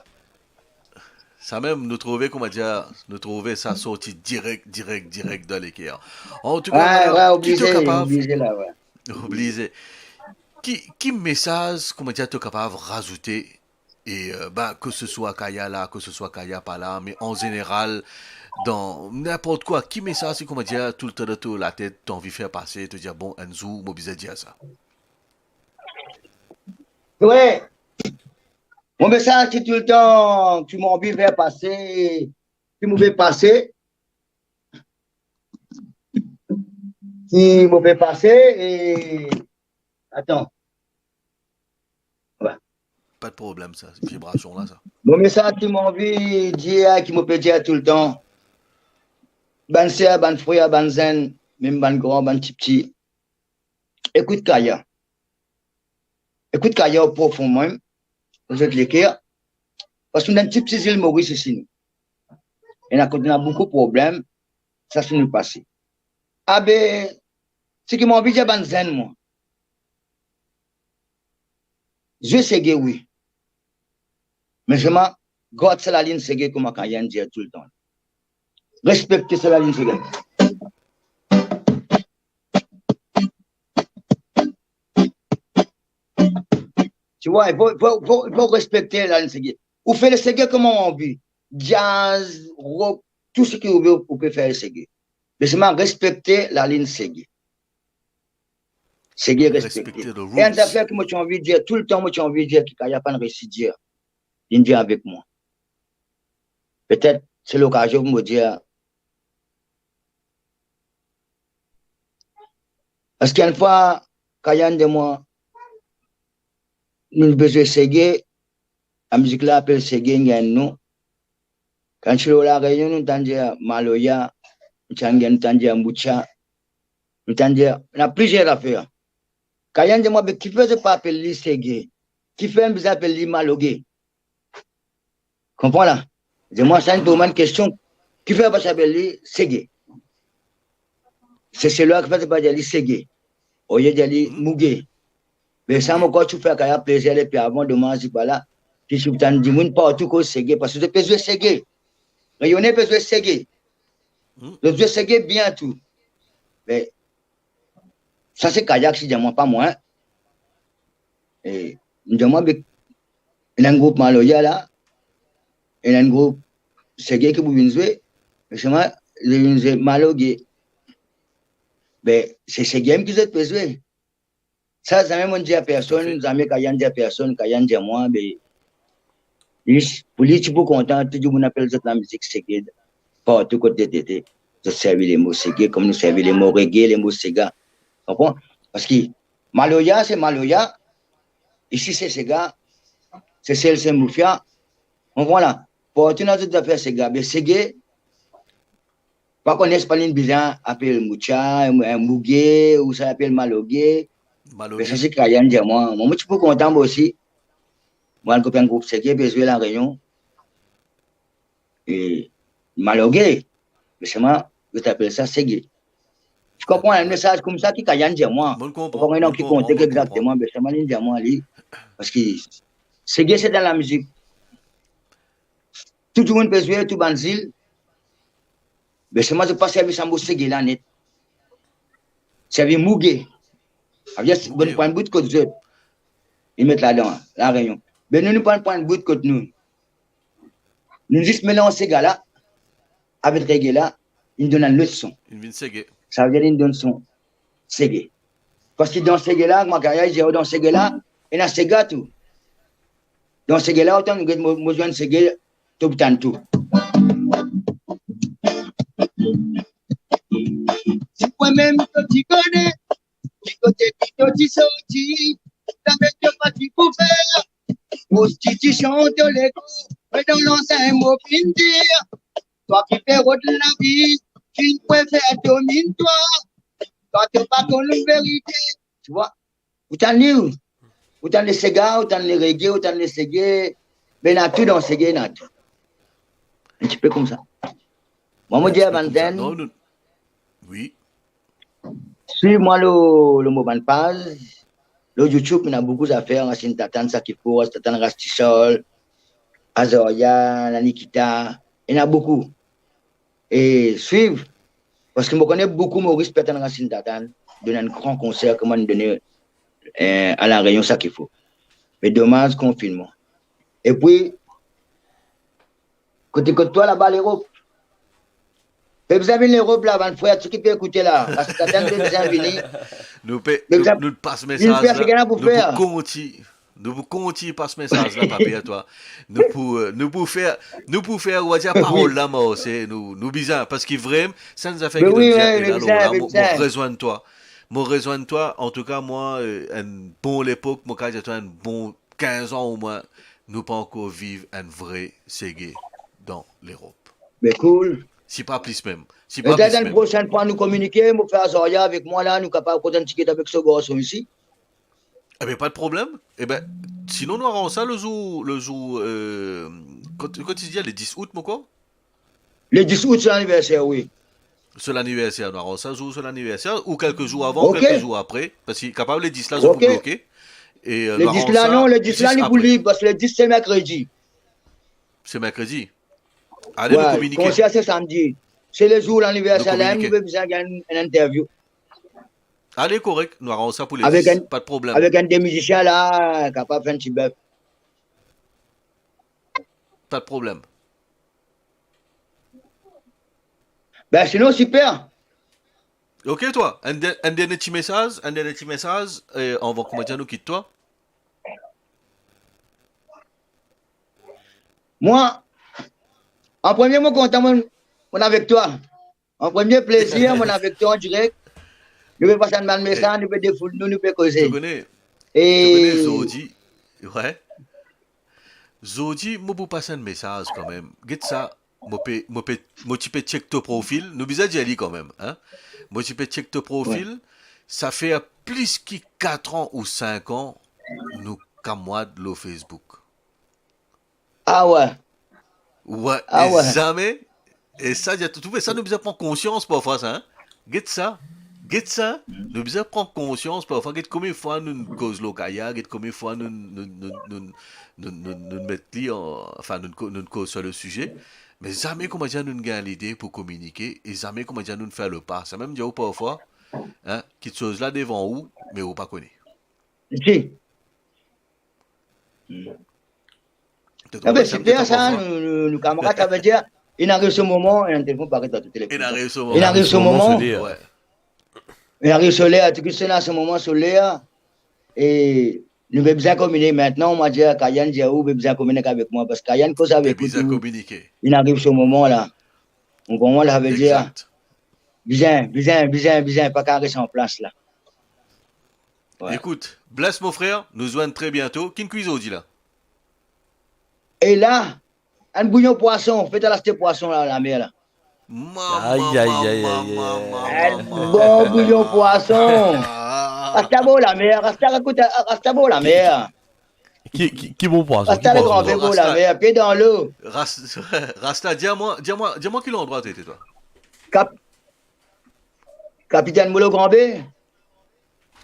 Sa mem, nou trouve, kouma dir, nou trouve sa sorti direk, direk, direk dan leker. Antouka, wi, wi, ki to oblize, kapav, oblize la, wi. Oblize. Ki, ki mesaz, kouma dir, to kapav razoute e, euh, ba, ke se swa Kaya la, ke se swa Kaya pa la, me an zeneral, dan ninport kwa, ki mesaz ki, kouma dir, toultan dan to latet, to anvi fer pase, to dir, bon, enn zour, mo bizin dir sa? Wi. Mo mesaz ki toultan, ki mo anvi fer pase, ki mo pe pase, ki mo pe pase, e, atann. Wi. Pa de problem, sa, se vibrasion la, sa. Bon, me sa ki mo anvi dir, ki mo pe dir toultan, bann ser, bann frer, bann zenn, mem bann gran, bann tipti, ekout Kaya. Ekout Kaya o profon mem, dan zot leker, parski nou enn tipti zil Moris isi nou. Ena kot ena boukou problem, sa finn pase. Abe, seki mo anvi dir bann zenn, mwa, zwe sege, wi. Me selman, gard sa lalinn sege, kouma Kaya inn dir toultan. Respekte sa lalinn sege. Tu vois, il faut, faut, faut, faut respecter la, le sege. Ou fer le sege kouma ou anvi. Jazz, rock, tou seki ou ve, ou pe fer le sege. Me selman respekte lalinn Sege. Sege respekte. Respekte the roots. E enn zafer ki mo ti anvi dir, toultan mo ti anvi dir, ki Kaya pa'nn resi dir. Linn dir avek mwa. Petet se lokazion pou mo dir. Paski enn fwa, Kaya inn dir mwa, nou pe zwe sege, lamizik la apel sege, inn gagn non. Kan ti lor La Réunion, nou tann dir maloya, nou tann dir, nou tann dir mucha, nou tann dir, ena plizier zafer. Kaya inn dir mwa, be kifer zot pa apel li sege? Kifer bizin apel li maloge? Konpran la? Dir mwa, sa enn pou mwa enn kestion, kifer pa ti apel li sege? Seselwa, kifer zot pa dir li sege, olie dir li mouge? Be sa, mo krwar ti fer Kaya plezir depi avan, domaz li pa la. Ki si pou tann dimoun partou koz sege, paski zot pe zwe sege. Reyone pe zwe sege. Hmm. Zot zwe sege bien tou. Me sa se Kaya ki dir mwa, pa mwa. E, dir mwa, be, ena enn group maloya la, ena enn group sege ki pou vinn zwe, me selman, li vinn zwe maloge. Be, se sege mem ki zot pe zwe. Sa, zame mo'nn dir a personn, zame Kaya inn dir a personn, Kaya inn dir mwa, be, li, pou li, ti pou kontan, tou dimoun apel zot lamizik sege, partou kot li ete, zot servi lemo sege, kouma nou servi lemo rege, lemo sega. Konpran? Paski maloya, se maloya, isi se sega, Sesel se mafia. Konpran la? Partou ena zot zafer sega, be sege, pa kone si pa linn bizin apel mucha, mouge, ou sa apel maloge. Maloge. Be sa se Kaya inn dir mwa. Mwa, mo ti pou kontan mwa osi. Mwa, enn kopa enn group sege pe zwe La Réunion. E maloge. Me selman, zot apel sa sege. Ti konpran enn mesaz koumsa ki Kaya inn dir mwa. Mo konpran, mo konpran, mo konpran. Mo pa kone dan ki kontex exakteman, be selman linn dir mwa li. Paski sege se dan lamizik. Tou dimoun pe zwe, tou bann zil. Be selman zot pa servi sa mo sege la net. Servi mouge. Savedir, mouge, bon, nou pran enn bout kot zot. Li met ladan, La Réunion. Be nou, nou pran, pran enn bout kot nou. Nou zis melanz sega la avek rege la, inn donn enn lot son. Inn vinn sege. Savedir inn donn son sege. Paski dan sege la, kouma Kaya dir, dan sege la, ena sega tou. Dan sege la, otan nou get mo, mo zwenn sege, to pou tann tou. Si mwa mem to ti kone ki kote ki to ti sorti, zame to pa ti pou fer prostitision to lekou, me dan lansenn mo finn dir, twa ki pe rod lavi, finn prefer domin twa, twa to pa konn verite, ti vwa. Ou tann li, ou tann le sega, ou tann le rege, ou tann le sege, be ena tou dan sege, ena tou. Enn tipe koumsa. Mwa, mo dir a bann zenn, non, non. Wi. Swiv mwa lor, lor mo bann paz, lor YouTube, ena boukou zafer, Rasinn Tatann, Sakifo, Rasinn Tatann, Rastisol, Azorya, Lanikita, ena boukou. E swiv, paski mo kone boukou Moris pe atann Rasinn Tatann donn enn gran konser kouma nou done, eh, a La Réunion Sakifo. Me domaz, konfinnman. Epi, kote, kot twa laba Lerop. Pe bizin vinn Lerop la, bann frer, tou ki pe ekoute la, paski Tatann pe bizin vini. Nou pe, nou, nou pas mesaz la, nou pou kontign-, nou pou kontign pas mesaz la, pa per twa. Nou pou, eh, nou pou fer, nou pou fer, ou va dir, parol la marse, nou, nou bizin, paski vremem, sa enn zafer ki nou dir, e la, mo, mo rezwenn twa. Mo rezwenn twa, antouka, mwa, eh, enn bon lepok, mo kapav dir twa enn bon kinz an omwin, nou pa ankor viv enn vre sege dan Lerop. Be cool. Si pa plis mem. Si pa plis mem. Petet enn prosenn fwa nou kominike, mo fer Azorya avek mwa la, nou kapav kot enn tiket avek so garson isi. Ebe, pa de problem. Ebe, sinon nou aranz sa le zour, le zour, eh, kot, kot ti dir, le dis out, mo krwar? Le dis out, so laniverser, wi. So laniverser, nou aranz sa zour so laniverser, ou kelke zour avan, ou kelke zour apre, paski kapav le dis la, zot pou bloke. E, eh, le dis la, non, le dis la, li pou lib, paski le dis se merkredi. Se merkredi. Ale, nou kominike. Konser se samdi. Se le zour laniverser la, nou pe bizin gagn enn interview. Ale, korek, nou aranz sa pou le dis, pa de problem. Avek enn de mizisien la, kapav fer enn ti bef. Pa de problem. Be sinon, siper. Ok, twa, enn de-, enn dernie ti mesaz, enn dernie ti mesaz, eh, anvan, kouma dir, nou kit twa. Mwa, an premie, mo kontan, mo, mo avek twa. An premie plezir, mo avek twa an direk. Nou pe pas enn bann mesaz, nou pe defoul nou, nou pe koze. To kone, e to kone, zordi, we. Zordi, mo pou pas enn mesaz kanmem. Get sa, mo pe, mo pe, mo ti pe check to profil. Nou bizin dir li kanmem, hein? Mo ti pe check to profil. We. Sa fer plis ki kat an ou sink an nou kamwad lor Facebook. Ah we. We, ah e we. Zame, e sa, dir, to trouve sa, nou bizin pran konsians parfwa sa, hein? Get sa, get sa, nou bizin pran konsians parfwa, get konbien fwa nou koz lor Kaya, get konbien fwa nou, nou, nou met li an, anfin, nou ko-, nou koz sir le size, me zame, kouma dir, nou gagn lide pou kominike, e zame, kouma dir, nou fer le pa. Sa mem dir ou parfwa, hein, kiksoz la devan ou, me ou pa kone. Si. Hmm. Sa pe siper sa, nou, nou, nou kamarad, sa ve dir, inn ariv so moman, e enn telefon paret dan to telefon. Inn ariv so moman. Inn ariv so moman. Inn ariv so ler. We. Inn ariv so ler, tou kiksoz inn ariv so moman, so ler. E nou pe bizin kominike. Mintnan, mo dir, Kayan dir ou pe bizin kominike avek mwa, parski Kayan koz avek ou tou. Pe bizin kominike. Inn ariv so moman la. Ou konpran, sa ve dir, egzak, bizin, bizin, bizin, bizin, pa kapav res an plas la. We. Ekout, bless mon frer, nou zwenn tre biento. Ki nou kwi zordi la? E la, enn bouyon pwason, finn al aste pwason la, lamer la. Mama, ay, ay, mama, ay, ay, mama, ay, ay, mama, enn bon bouyon pwason. Rasta bor lamer, rasta rakout, rasta bor lamer. Ki, ki, ki bon pwason? Rasta, ki bon pwason? Rasta, bor lamer, pie dan lo. Ras-, Rasta, dir mwa, dir mwa, dir mwa ki landrwa to ete, twa? Kap-, Kapitenn, mo lor Gran Be.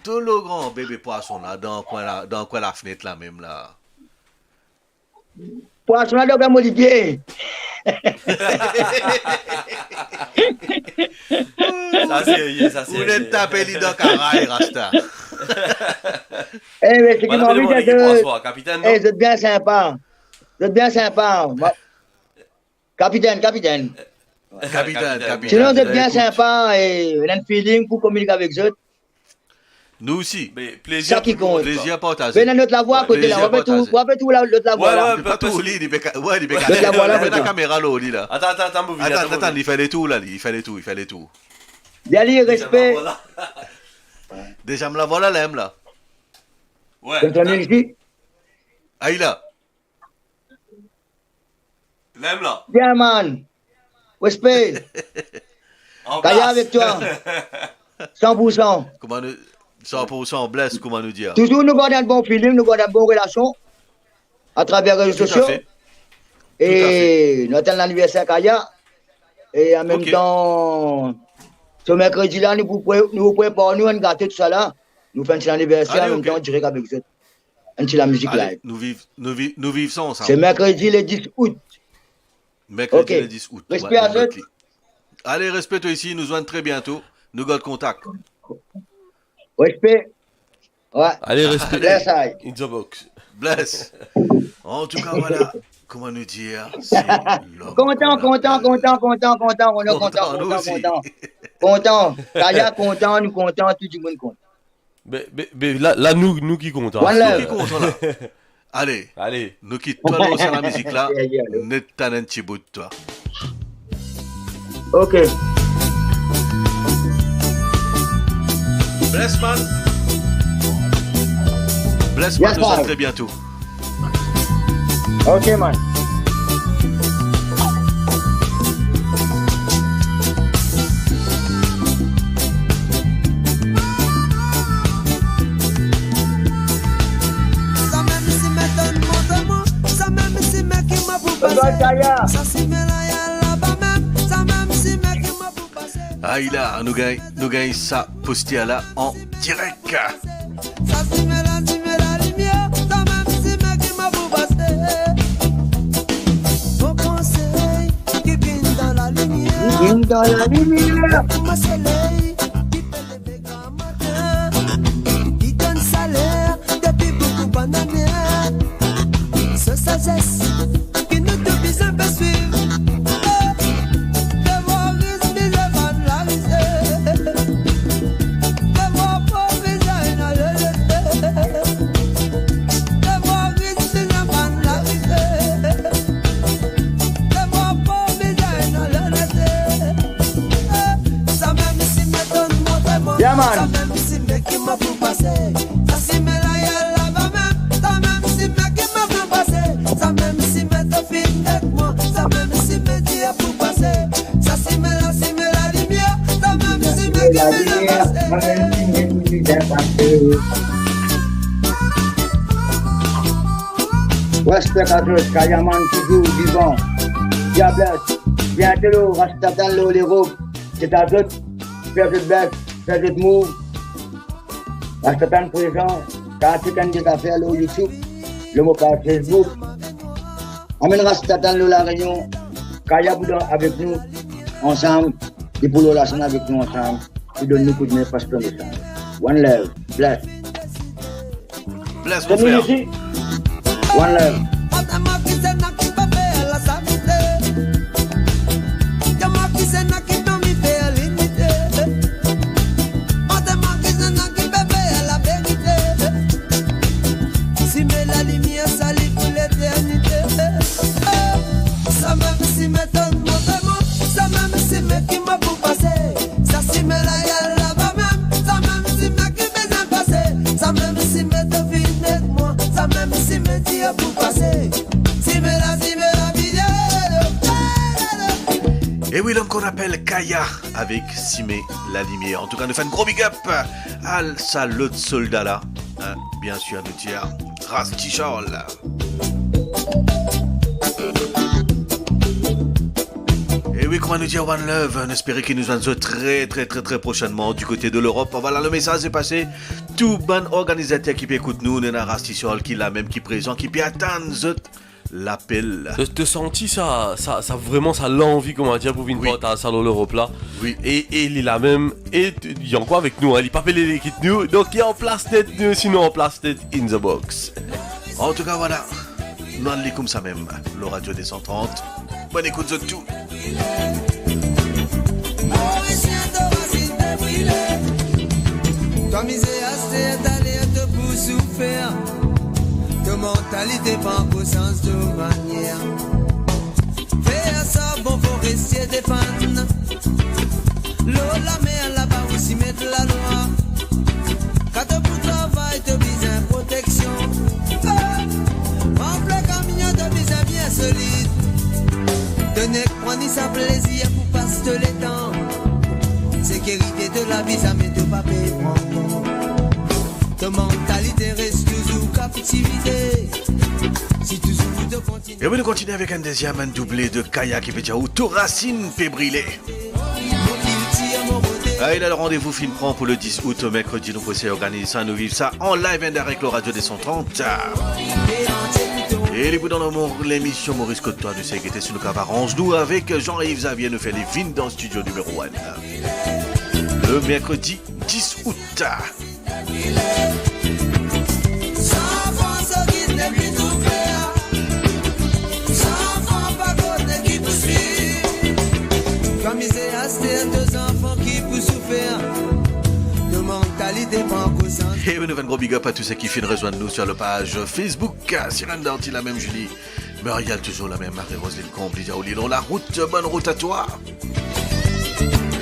To lor Gran Be, be pwason la, dan kwin la, dan kwin lafnet la mem la. Pwason la, donk, mo lipie. Sa serye, sa serye. Ou net tape li dan karay, Rasta. Eh, me seki mo anvi dir, kapitenn, eh, non? Zot bien sinpa. Zot bien sinpa. Kapitenn, kapitenn. Kapitenn, kapitenn. Sinon, zot bien sinpa, e ena enn feeling pou kominike avek zot. Nou osi. Me plezir pou nou, plezir partaze. Plezir partaze. Be, ena lot lavwa kote la, ou pe trouv, ou pe trouv la, lot lavwa la. Li pa trouv li, li pe ka-, we, li pe kase. Lot lavwa la, kote? Ena kamera lor li la. Atann, atann, atann, mo vini, atann, atann, mo vini. Li fer letour la, li fer letour, li fer letour. Dir li, respe. Deziem lavwa la, la mem la. We. Kontan isi. Ay la. Lem la. Bien, man. Respe. An plas. Kaya avek twa. San pou san. Kouma nou, san pou san, bless, kouma nou dir. Touzour nou gard enn bon feeling, nou gard enn bon relasion atraver rezo sosio. Toutafe. Toutafe. E nou atann laniverser Kaya. E an mem tan, so merkredi la, nou pou pre-, nou pou prepar nou enn gato, tousala. Nou fer enn ti laniverser, an mem tan, direk avek zot. Enn ti lamizik live. Ale, nou viv, nou viv, nou viv sa ansam. Se merkredi le dis out. Merkredi le dis out. Ok. Respe a zot. Ale, respe twa isi, nou zwenn tre biento. Nou gard kontak. Respe. We. Ale, respe. Bless, ay. In the box. Bless. Antouka, vwala. Kouma nou dir, se lom kontan, kontan, kontan, kontan, kontan, nou kontan, kontan, nou osi. Kontan. Kaya kontan, nou kontan, tou dimoun kontan. Be, be, be, la, la, nou, nou ki kontan. One love. Nou ki kontan la. Ale. Ale. Nou kit twa lor sa lamizik la. Net tann enn ti bout twa. Ok. Bless, man. Bless, man, yes, nou zwenn tre biento. Ok, man. Sa mem si me tonn mont mwa, sa mem si me ki mo pou pase. Sa si me la ya laba mem, sa mem si me ki mo pou pase. Ay la, nou gagn, nou gagn sa poster la an direk. Sa si me la, si me lalimier, sa mem si me ki mo pou pase. Bon konsey ki vinn dan lalimier. Vinn dan lalimier. Mo soley ki pe leve gramatin, ki donn saler depi boukou bann ane. Se sazes ki nou tou bizin pe swiv. Eh, devwaris, mizerab, larize. Samem sime ki mo pou pase, sa sime la al laba mem. Samem sime ki mo pou pase, samem sime to finn ek mwa, samem sime Dieu pou pase, sa sime la, sime lalimier, samem sime ki bizin pase. Respek a zot, Kayaman touzour vivan. Diables, biento Rastatan lor Lerop. Se a zot, fer zot bef, fer zot mouv. Rastatan prezan, kapav check enn de zafer lor YouTube, lor mo paz Facebook. Amenn Rastatan lor La Réunion, Kaya pou dan avek nou ansam, li pou lor lasenn avek nou ansam, pou donn nou koudme pas tonbe sa. One love, bless. Bless, mon frère. One love. Sime lalimier, sali pou leternite. Samem sime donn mwa, samem sime ki mo pou pase, sa sime la al laba mem, samem sime ki bizin pase, samem sime to finn ek mwa, samem sime Dieu pou pase. Sime la, sime la, bizin. E wi, l'homme qu'on appelle Kaya avec Sime lalimier. En tout cas, nou fer enn gro big up a sa lot solda la. Hein, bien sûr, nou dir Rasti Charles. E wi, kouma nou dir, one love, nou espere ki nou zwenn zot tre, tre, tre, tre prochainement du côté de l'Europe. Voilà, le message est passé. Tou bann organizater ki pe ekout nou, nou ena Rasti Charles ki la mem, ki prezan, ki pe atann zot lapel. To, to santi sa, sa, sa vreman, sa lanvi, kouma dir, pou vinn partaz sa lor Lerop la. Wi. E, e li la mem, e t-, li ankor avek nou, hein, li pa pe le kit nou. Donk, li an plas net nou, sinon an plas net in the box. En tout cas, voilà. Nou ale koumsa mem, lor Radio deux cent trente. Bonn ekout zot tou. Morisien, to rasinn pe brile. Twa mize aster, taler to pou soufer. To mantalite, pran konsans to manier. Fer sa bon, forestier defann. Lor lamer laba ou sime lalwa. Kan to pou travay, to bizin proteksion. Eh, anfle kamion, to bizin bien solid. To nek pran ni sa plezir pou pas to letan. Sekirite to lavi, zame to pa pe pran kont. To mantalite res touzour kaptivite. Si touzour to kontinie. E wi, nou kontinie avek enn deziem, enn double de Kaya ki pe dir ou to rasinn pe brile. Mo kiltir, mo bote. Ala, le randevou finn pran pou le dis out, merkredi, nou pou esey organiz sa, nou viv sa an live and direct lor Radio deux cent trente. E li pou dan lemision Moris Kot Twa, nou sey gete si nou kapav aranz nou avek Jean-Yves Xavier, nou fer li vinn dan studio nimero enn. Le merkredi dis out. Zanfan sot ki nepli trouble, zanfan pa konn ki pou swiv. Kan mize aster, to zanfan ki pou soufer, to mantalite pran konsans. E nou fer enn gro big up a tou seki finn rezwenn nou sur le page Facebook. Sirène Darty, la mem Julie. Muriel, touzour la mem, Marie-Rose Lincombe, li dir ou li lor larout, bonne route à toi.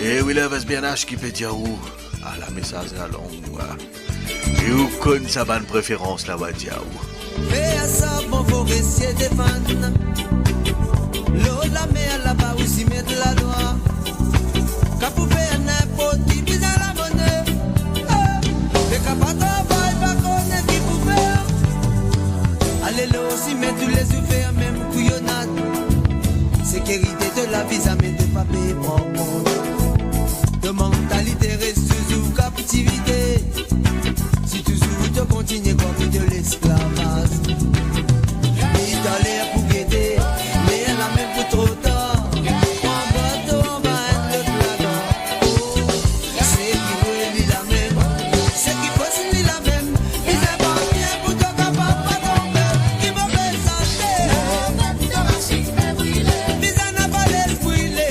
E wi, Elvis B N H ki pe dir ou, ala mesaz la long, wi. E ou konn sa bann preferans la, wa dir ou. Fer sa bon, forestier defann. Lor lamer laba ou sime lalwa. Kan pou fer ninport ki bizin lamone. Eh, pe kapav travay, pa konn ki pou fer. Ale lor sime toulezour, fer mem kouyonad. Sekirite to lavi, zame to pa pe pran kont. To mantalite res touzour kaptivite. Si touzour to kontinie kouma de lesklavaz. Li taler pou gete, ler la mem pou tro tar. Pran bato anba enn lot ladan. Oh, seki vre li la mem, seki fos li la mem. Bizin pa bien pou to kapav pa tonbe. Ki move sante. Bizin napa les brile.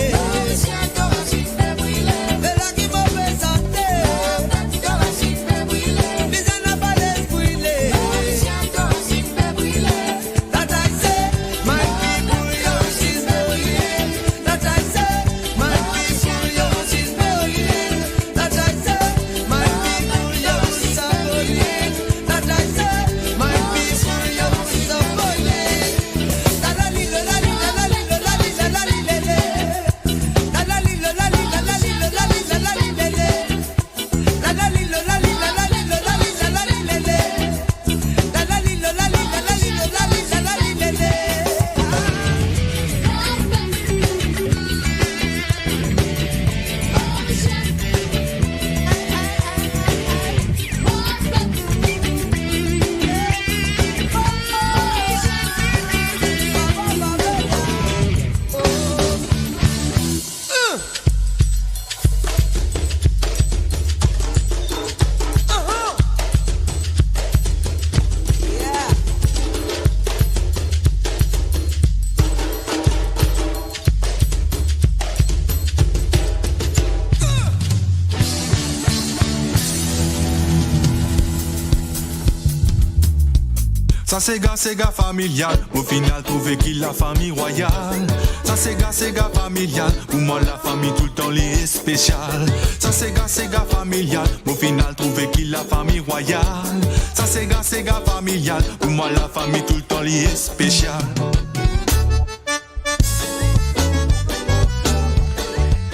Sa sega, sega familial, mo finn al trouve ki lafami rwayal. Sa sega, sega familial, pou mwa lafami toultan li espesial. Sa sega, sega familial, mo finn al trouve ki lafami rwayal. Sa sega, sega familial, pou mwa lafami toultan li espesial.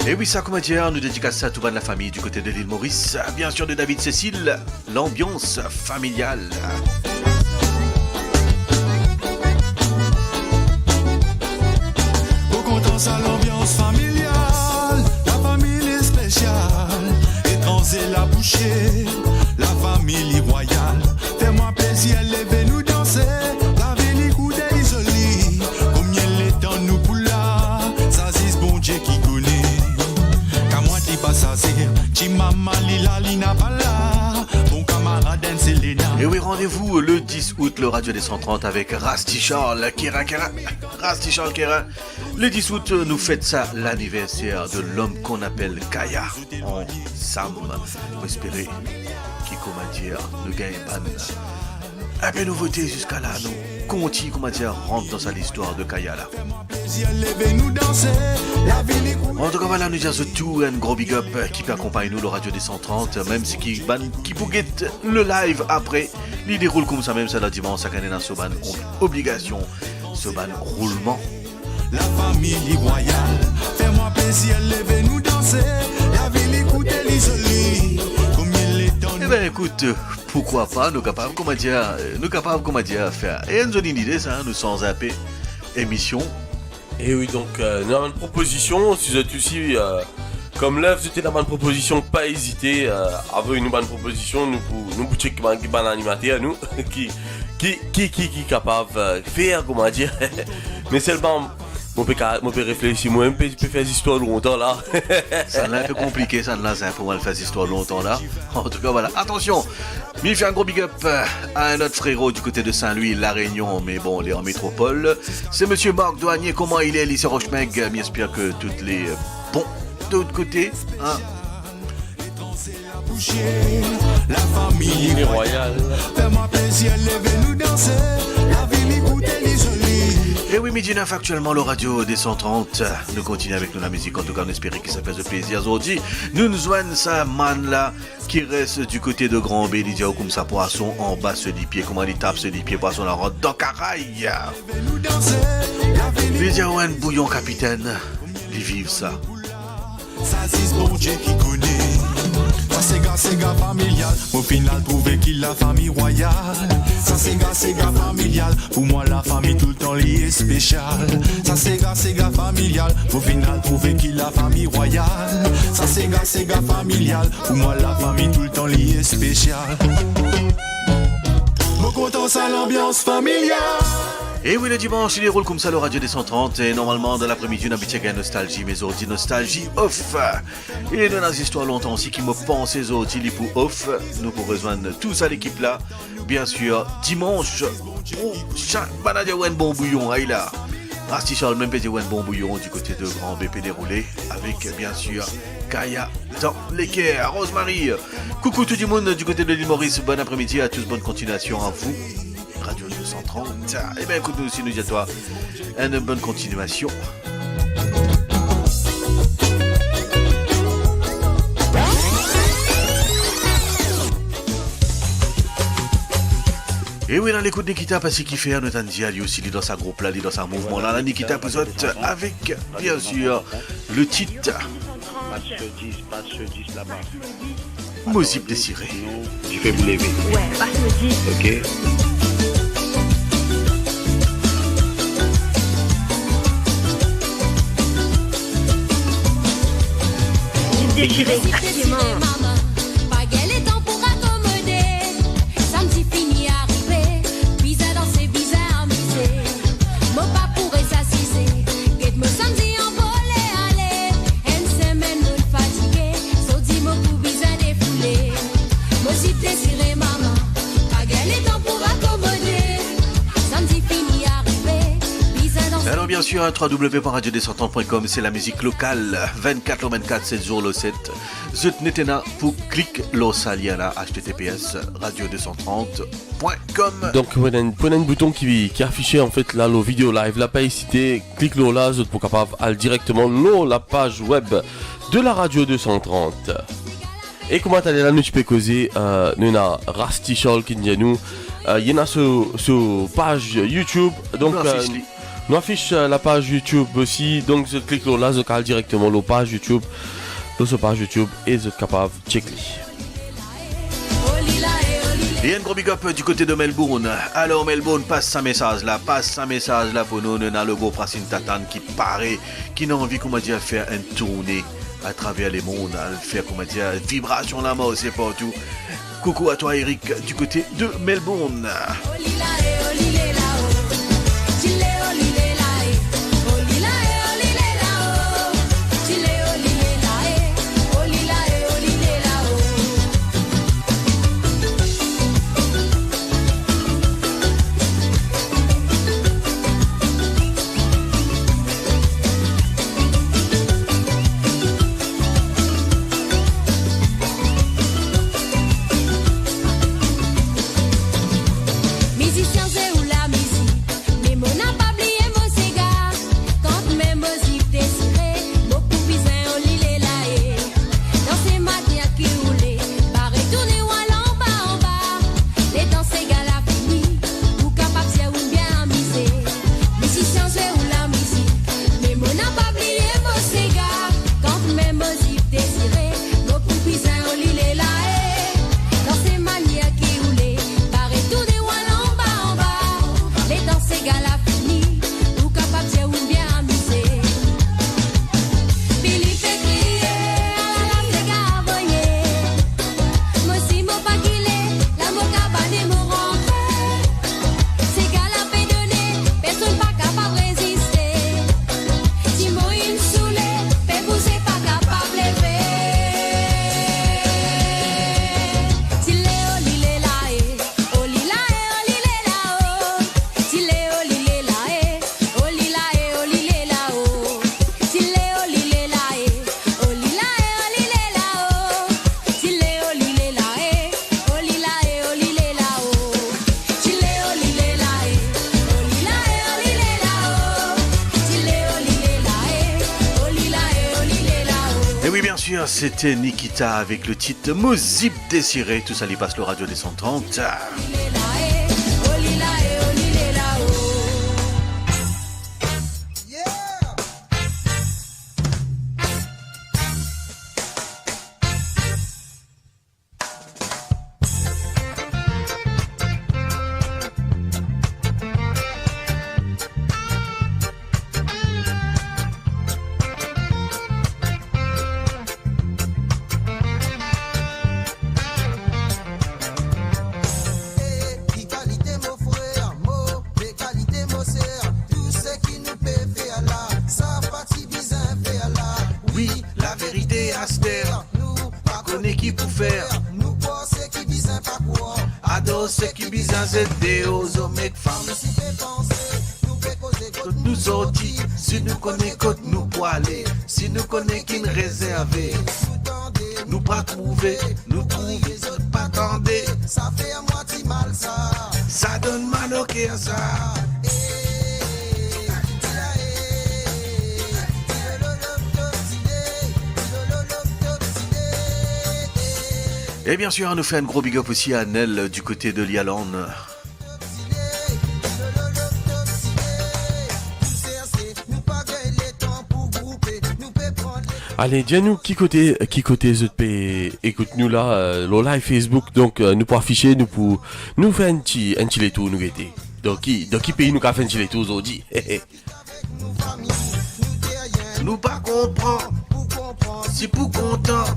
E wi, sa, koumadir, nou dedikas sa tou bann lafami di kote de Lil Moris, bien sir de David Cécile, lanbians familial. Mo kontan sa lanbians familial, lafami li espesial, etranze la bouze, lafami li rwayal. Fer mwa plezir, leve nou danse, lavi li koute li zoli. Konbien letan nou pou la, sa zis Bondie ki kone. Kamwad li pa saze, ti mama li la, li napa la. Bon kamarad enn Selena. E wi, randevou le dis out, le Radio deux cent trente avek Rusty Charles Kerrin, Kerrin, Rusty Charles Kerrin. Le dis out, nou fet sa laniverser de lom ki apel Kaya. Ansam, mo espere ki, koumadir, nou gagn bann, enn pe nouvote ziska la, nou kontign, koumadir, rant dan sa listwar de Kaya la. Antouka, vwala, nou dir zot tou enn gro big up ki pe akonpagn nou lor Radio deux cent trente, mem si ki bann ki pou get le live apre, li deroul koumsa mem, sa ladimans, sakenn ena so bann ob-, obligasion, so bann roulman. Lafami li rwayal, fer mwa plezir, leve nou danse, lavi li koute li zoli, konbien letan nou... Ebe, ekout, poukwa pa, nou kapav, koumadir, nou kapav, koumadir, fer enn zoli lide sa, nou sanz enn pe emision. E wi, donk, euh, nou ena bann propozision, si zot osi, euh, kom ler zot ena bann propozision, pa ezite, euh, avoy nou bann propozision, nou pou, nou pou chek bann, bann animater, nou, ki, ki, ki, ki, ki kapav, euh, fer, koumadir. Me selman, mo pe ka-, mo pe reflesi, mo mem pe, pe fer zistwar lontan la. Sa la enn pe konplike, sa la, sa pou al fer zistwar lontan la. Antouka, vwala. Atansion, mi fer enn gro big up, euh, a enn lot frero di kote de Saint-Louis, La Réunion, me bon, li an metropol. Se misie Marc Douanier, kouma li, li se Rochemeg, mi espere ki tou li, euh, bon de lot kote, hein. Lafami li rwayal, fer mwa plezir, leve nou danse, lavi li koute li zoli. E wi, midi nef aktielman lor Radio deux cent trente. Nou kontign avek nou lamizik. Antouka, nou espere ki sa fer zot plezir zordi. Nou, nou zwenn sa mann la ki res di kote de Grand Baie, li dir koumsa, pwason anba so lipie, kouma li tap so lipie, pwason la rant dan karay. Li dir enn bouyon, kapitenn, li viv sa. Sa zis Bondie ki kone. Sa sega, sega familial, mo finn al trouve ki lafami rwayal. Sa sega, sega familial, pou mwa lafami toultan li espesial. Sa sega, sega familial, mo finn al trouve ki lafami rwayal. Sa sega, sega familial, pou mwa lafami toultan li espesial. Mo kontan sa lanbians familial. E wi, le dimans, li deroul koumsa lor Radio deux cent trente, e normalman, dan lapremidi, nou abitie gagn Nostalgie, me zordi Nostalgie off. E nou ena zistwar lontan osi ki mo panse zordi li pou off. Nou pou rezwenn tou sa lekip la, bien sir, dimans, pou sa bann la dir enn bon bouyon, ay la. Rusty Charles mem pe dir enn bon bouyon di kote de Grand Baie pe deroule, avek, bien sir, Kaya dan leker. Rosemary, koukou tou dimoun di kote de Lil Moris, bon apremidi a tous, bonne continuation à vous. Radio deux cent trente. Ebe, ekout, nou osi nou dir twa enn bonn kontignasion. E wi, nou al ekout Nikita, parski kifer nou tann dir li osi, li dan sa group la, li dan sa mouvman la. La, Nikita pou zot avek, bien sir, le tit. Pas sur dix, pas sur dix laba. Mo zip desire. Non, dife pou leve. Wi, pas sur dix. Ok. Zip desire, exactement. Pa gagn letan pou akomode. Samdi fini arive, bizin danse, bizin amize. Mo pa pou res asize, get mo samdi anvole ale. Enn semenn mo fatige, zordi mo pou bizin defoule. Mo zip desire, mama, pa gagn letan pou akomode. Samdi fini arive, bizin danse. Alors, bien sûr, hein, trois W point radio deux cent trente point com, c'est la musique locale, vingt-quatre sur vingt-quatre, sept jours sur sept. zot net ena pou klik lor sa lien la, H T T P S radio deux cent trente point com. Donk, pou ena enn, pou ena enn bouton ki, ki afise, anfet, la, lor video live la, pa ezite, klik lor la, zot pou kapav al direkteman lor lapaz web de la radio deux cent trente. E kouma talè la, nou ti pe koze, euh, nou ena Rusty Charles ki dir nou, euh, li ena so, so paz YouTube. Donk, nou afis, euh, li. Nou afis, euh, lapaz YouTube osi. Donk, zot klik lor la, zot al direkteman lor paz YouTube, lor so paz YouTube, e zot kapav check li. E enn gro big up du kote de Melbourne. Alor, Melbourne, pas sa mesaz la, pas sa mesaz la pou nou. Nou ena le gro Frasin Tatan ki pare, ki ena anvi, kouma dir, fer enn tourne atraver lemond, al fer, kouma dir, vibrasion lamor, se partou. Coucou à toi, Eric, du côté de Melbourne. Mizisien zwe ou lamizik, me mo napa bliye mo sega. Kantmem mo zip desire, mo pou bizin oli lela e. Dan se manier ki ou le, pa retourne ou al anba, anba. Letan sega la fini, ou kapav dir ou bien amize. Mizisien zwe ou lamizik, me mo napa bliye mo sega. Kantmem mo zip desire, mo pou bizin oli lela e. Dan se manier ki ou le, pa retourne ou al anba, anba. Letan sega la fini, ou kapav dir ou bien amize. Billy pe kriye, ala sega avoye. Mo si mo pa gile, la mo kabane mo rantre. Sega la pe done, personn pa kapav reziste. Si mo inn soule, pe bouze pa kapav leve. Ti le oli lela e, oli la e, oli lela o. Ti le oli lela e, oli la e, oli lela o. Ti le oli lela e, oli la e, oli lela o. Ti le oli lela e, oli la e, oli lela o. Ti le oli lela e, oli la e, oli lela o. Ti le oli lela e, oli la e, oli lela o. Et oui, bien sûr, c'était Nikita avec le titre Mo zip desire. Tout sa li pas lor Radio deux cent trente. Egalite mo frer, mo legalite mo ser, tou seki nou pe fer la, sa pa ti bizin fer la. Wi, laverite aster, nou pa kone ki pou fer. Nou krwar seki bizin pa krwar, ador seki bizin zet deor, zom ek fam. Isi pe panse, nou pe koze kot nou sorti, si nou kone kot nou pou ale, si nou kone ki'nn rezerve. Nou tande, nou pa trouve, nou kriye, zot pa tande. Sa fer mwa dimal sa. Sa donn mal o ker sa. Et bien sûr, nou fer enn gro big up osi a Nel du kote de Lialann. Ale, dir nou ki kote, ki kote zot pe ekout nou la, euh, lor live Facebook. Donk, euh, nou pou afise, nou pou, nou fer enn ti, enn ti letour, nou gete. Dan ki, dan ki pei nou kapav fer enn ti letour zordi? Nou pa konpran, si pou kontan.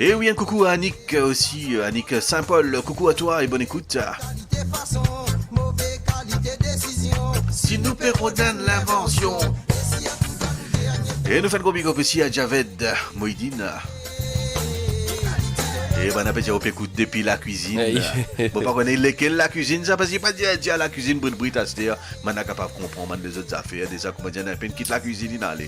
E wi, enn koukou a Annick osi, Annick Saint-Paul, coucou à toi et bonne écoute. Si nou pe rod enn linvansion. E nou fer enn gro big up osi a Javed Moidine. E bann pe dir ou pe ekout depi lakwizinn. Ey. Mo pa kone lekel lakwizinn sa, parski pa dir, dir lakwizinn brit brit aster, bann kapav konpran bann lezot zafer. Deza, kouma dir, ena pena kit lakwizinn, inn ale.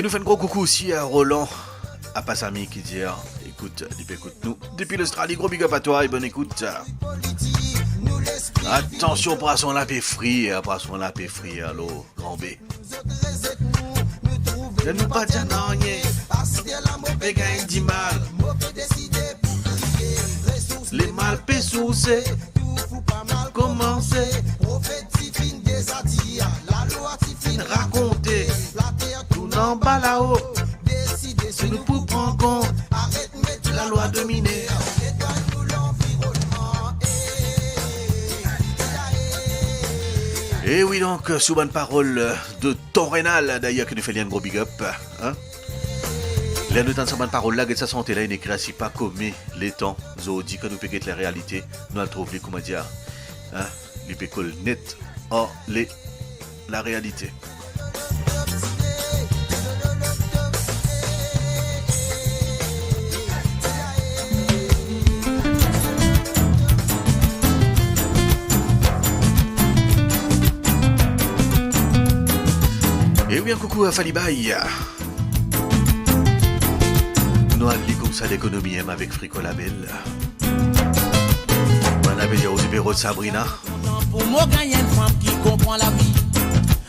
E nou fer enn gro koukou osi a Roland, a Pasami ki dir, ekout, li pe ekout nou depi Lostrali. Gro big up a twa e bonn ekout. Atansion, pwason la pe frir, pwason la pe frir, alor, granbe. Nou pa dir nanye, pe gagn dimal. Lemal pe souse, komanse, profet ti finn deza dir, lalwa ti finn rakonte, tourn anba lao, deside si nou pou pran kont, aret met lalwa domine, netway nou lanvironnman. E wi, donk, sou bann parol de Ton Renal, dayer, ki nou fer li enn gro big up, hein? Ler nou tann sa bann parol la, get sa sante la, inn ekrir, si pa kome letan, zordi, kan nou pe get larealite, nou al trouv li, koumadir, hein, li pe kol net ar le, larealite. E wi, enn koukou a Fally Bay. Nou al li koumsa lekonomi, hein, avek Frico Label. Bann la pe dir, ou ti pe rod Sabrina. Pou mo gagn enn fam ki konpran lavi,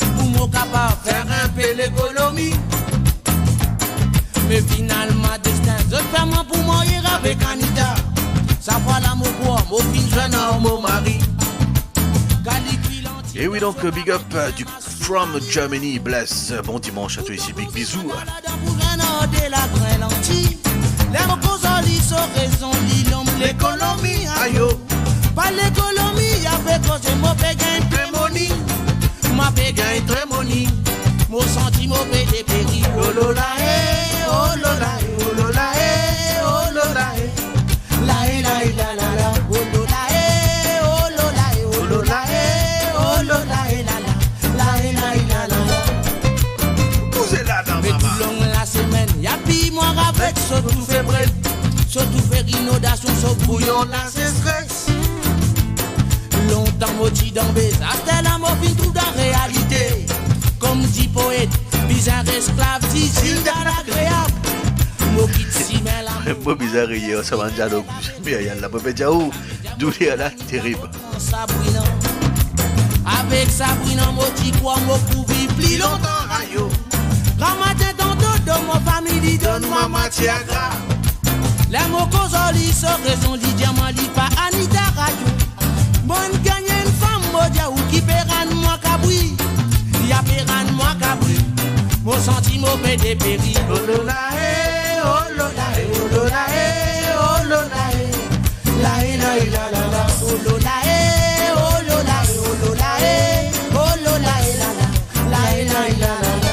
pou mo kapav fer enpe lekonomi. Me finalman, destin zot fer mwa pou marye avek Anita. Sa fwa la, mo krwar mo finn zwenn ar mo mari. Kalkil antie. E wi, donk, big up, euh, du From Germany, bless. Bon dimanche à toi ici, big bisous. Ladan pou zwenn ar de lagrin lanti. Ler mo koz ar li, so rezon li lom lekonomi, ayo. Pa lekonomi, ape koze mo pe gagn tre moni. Mo pe gagn tre moni. Mo santi mo pe deperi. Oh lo la, eh, oh lo la, eh, oh lo la, eh, oh lo la, eh. La e, la e, la la la, oh lo la e, oh lo la e, oh lo la e, oh lo la e, la la. La e, la e, la la la. Bouze ladan, mama. Me toulong lasemenn, ya pi mwa avek so tou fer bred, so tou fer inodasion, so bouyon, lasesres. Lontan mo ti dan bez, aster la mo finn trouv dan realite. Kom di poet, bizin esklav, ti zil dan lagreab. Mo kit simin la. Mo bizin riye, sa bann dialog, me ayan la, mo pe dir ou, douler la, terib. Sabrina. Avek Sabrina, mo ti krwar mo pou viv pli lontan, ayo. Gramatin dan dodo, mo fami li donn mwa matie agra. Ler mo koz ar li, so rezon li dir mwa li pa Anita Radio. Mo'nn gagn enn fam, mo dir ou, ki pe rann mwa kabri. Li ape rann mwa kabri. Mo santi mo pe deperi. Oh lo la, eh, oh lo la, eh, oh lo la, eh, oh lo la, eh. La e, la e, la la la. Oh lo la e, oh lo la e, oh lo la e, oh lo la e, la la. La e, la e, la la la.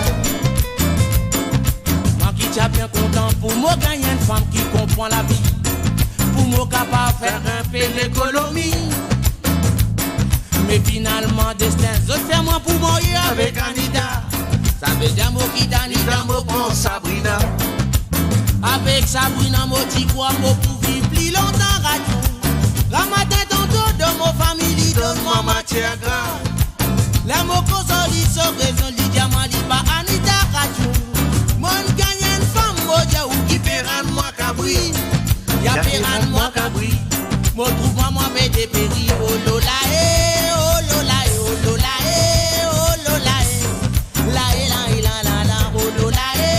Mwa ki ti a bien kontan pou mo gagn enn fam ki konpran lavi, pou mo kapav fer enpe lekonomi. Me finalman, destin zot fer mwa pou marye avek Anita. Savedir mo kit Anita, mo pran Sabrina. Avek Sabrina, mo ti krwar mo pou viv pli lontan, radio. Gramatin dan dodo, mo fami li donn mwa matie agra. Ler mo koz ar li, so rezon li dir mwa li pa Anita Radio. Mo'nn gagn enn fam, mo dir ou, ki pe rann mwa kabri. Li ape rann mwa kabri. Mo trouv mwa, mwa pe deperi. Oh lo la e, oh lo la e, oh lo la e, oh lo la e. La e, la e, la la la. Oh lo la e,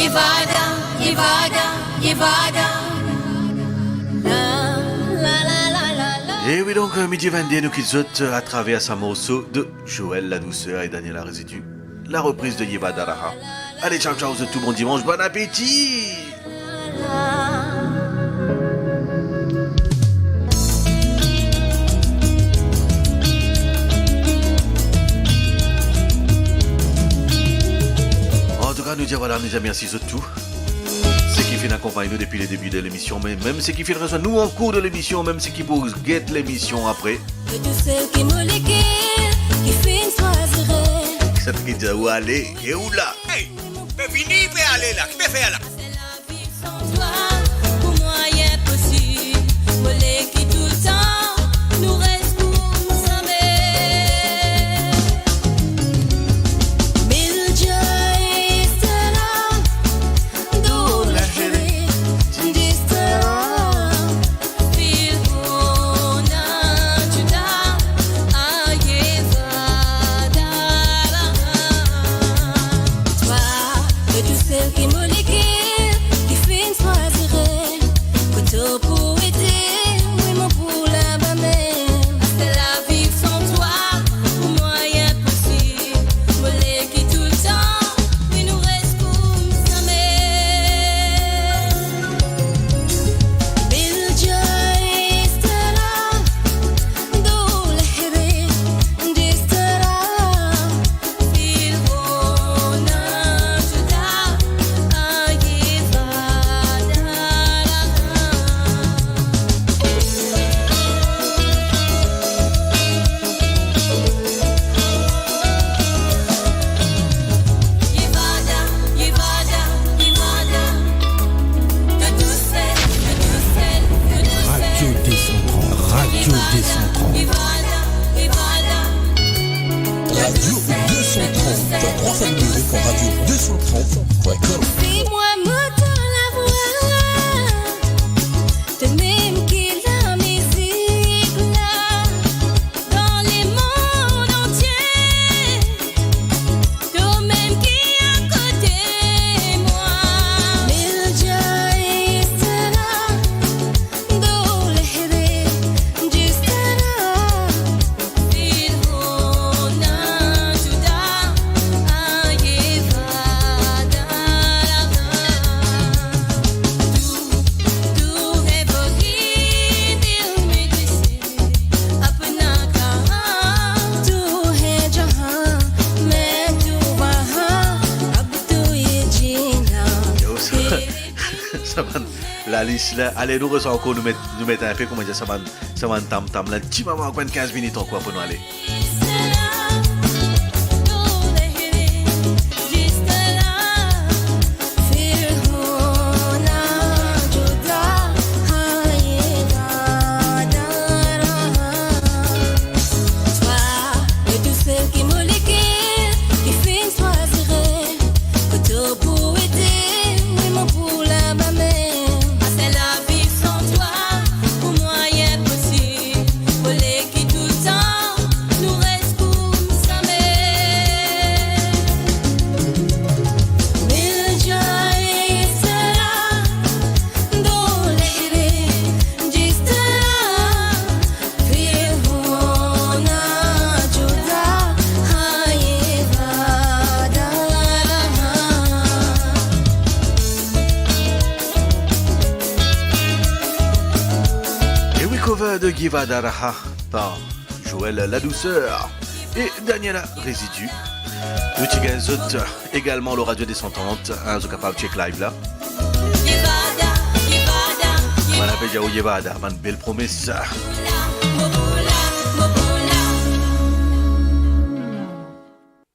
Yevada, Yevada, Yevada. La, la, la. E wi, donk, euh, midi vennde, nou kit zot, euh, atraver sa morso de Joël Ladouceur e Daniela Résidu, la reprise de Yevada Raha. Allez, ciao, ciao, zot tou, bon dimanche, bon appétit. Antouka, nou dir, vwala, nou dir mersi zot tou. Seki finn akonpagn nou depi le debi de lemision, me mem seki finn rezwenn nou ankour de lemision, mem seki pou get lemision apre. E tou sel ki mo leker ki finn swazir. Sa ki dir ou ale, e ou la? Hey, pe vini, pe ale la, ki pe fer la? San twa, pou mwa, inposib. Mo le ki toultan nou res koumsame. Mil Joy Estela, do la here, distera. Fil hona juda, aye vadara. Twa, e tou sel ki mo leker ki finn swazir, kot to pou ete, wi, mo pou laba mem. Aster la viv san twa, pou mwa inposib. Mo le ki toultan, wi, nou res koumsame. Mil Joy Estela, do la here, distera. Radio deux cent trente, Radio deux cent trente. Radio deux cent trente, trois fois W point radio deux cent trente point com. Fais-moi monter la voix, toi-même qui la musique là, dans le monde entier, toi-même qui à côté moi. Mil Joy Estela, do la here, distera. Fil hona juda, aye vadara. Tou, tou he bogi dil medise, apna kaha, tou he jahan, me tou vaha, ab tou ye jina. Yo, sa, sa bann lalis la. Ale, nou revinn ankor, nou met, nou met inpe, kouma dir, sa bann, sa bann tam tam la. Ti moman, ankor enn kinz minit ankor pou nou ale. Twa, e tou sel ki mo leker ki finn swazir, kot to pou ete, wi, mo pou laba mem. Aster la viv san twa, pou mwa inposib. Mo le ki toultan nou res koumsame. Mil Joy Estela, do la here, distera. Fil hona juda, aye vadara. E wi, cover de Yevada Raha par Joël Ladouceur e Daniela Résidu. Nou ti gagn zot egalman lor Radio deux cent trente, hein, zot kapav check live la. Yevada, Yevada, Yevada. Bann apel dir ou Yevada, bann bel promes. Mo pou la, mo pou la.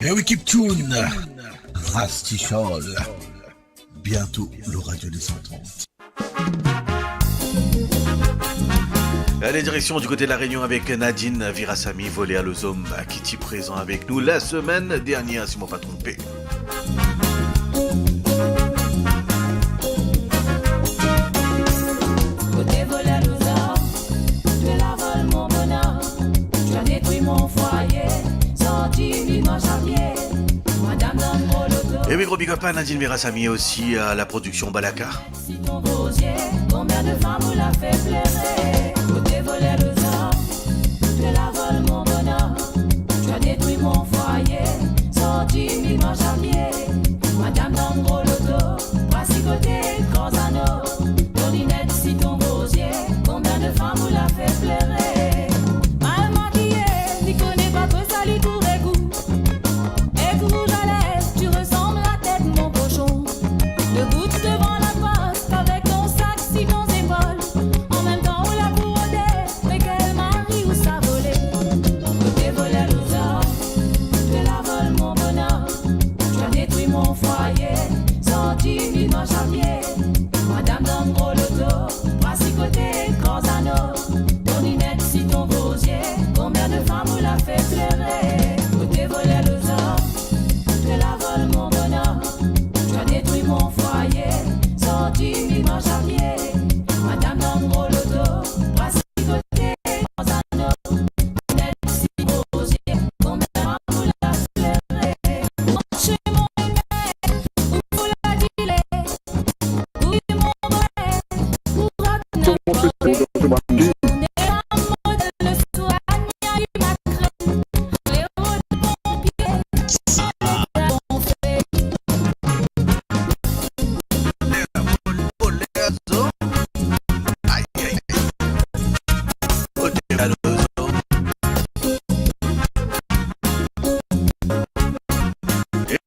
E wi, keep tuned. Rusty Charles. Bientôt, lor Radio deux cent trente. Allez, direction du côté de La Réunion avec Nadine Virasamy, Voler lozom, ki ti prezan avek nou la semenn dernier, si mo pa tronpe. Kote voler lozom, tu la vol mon bonheur, tu as détruit mon foyer, sorti dimanche à pied, madame dans mon loto. E wi, gro big Papa Nadine Vera Sami osi, euh, la production Balaka. Si ton gro zie, konbien de fam ou la fer plere? Kote voler lezom, to la vol mon bonom. To la detri mon fwaye, sorti mi mars a pie. Madam dan gro loto, trwa six kote, gran zano. To linet si ton gro zie, konbien de fam ou la fer plere? Mal makiye, li kone pa kosa li trouve gou. Ek rouz a lev, to resanm latet mon koson. Debout devan laport avek to sak si to zepol. An mem tan ou la pou rode, me kel mari ou sa vole? Kote voler lezom, to la vol mon bonom. To la detri mon fwaye, sorti mi mars a pie. Madam dan gro loto, trwa six kote, gran zano. To linet si ton gro zie, konbien de fam ou la fer plere? Kote voler lezom, to la vol mon bonom. To la detri mon fwaye, sorti mi mars a pie. Madam dan gro loto, trwa six kote, gran zano. To linet si ton gro zie, konbien de fam ou la fer plere? Mon chemin, ou la dile,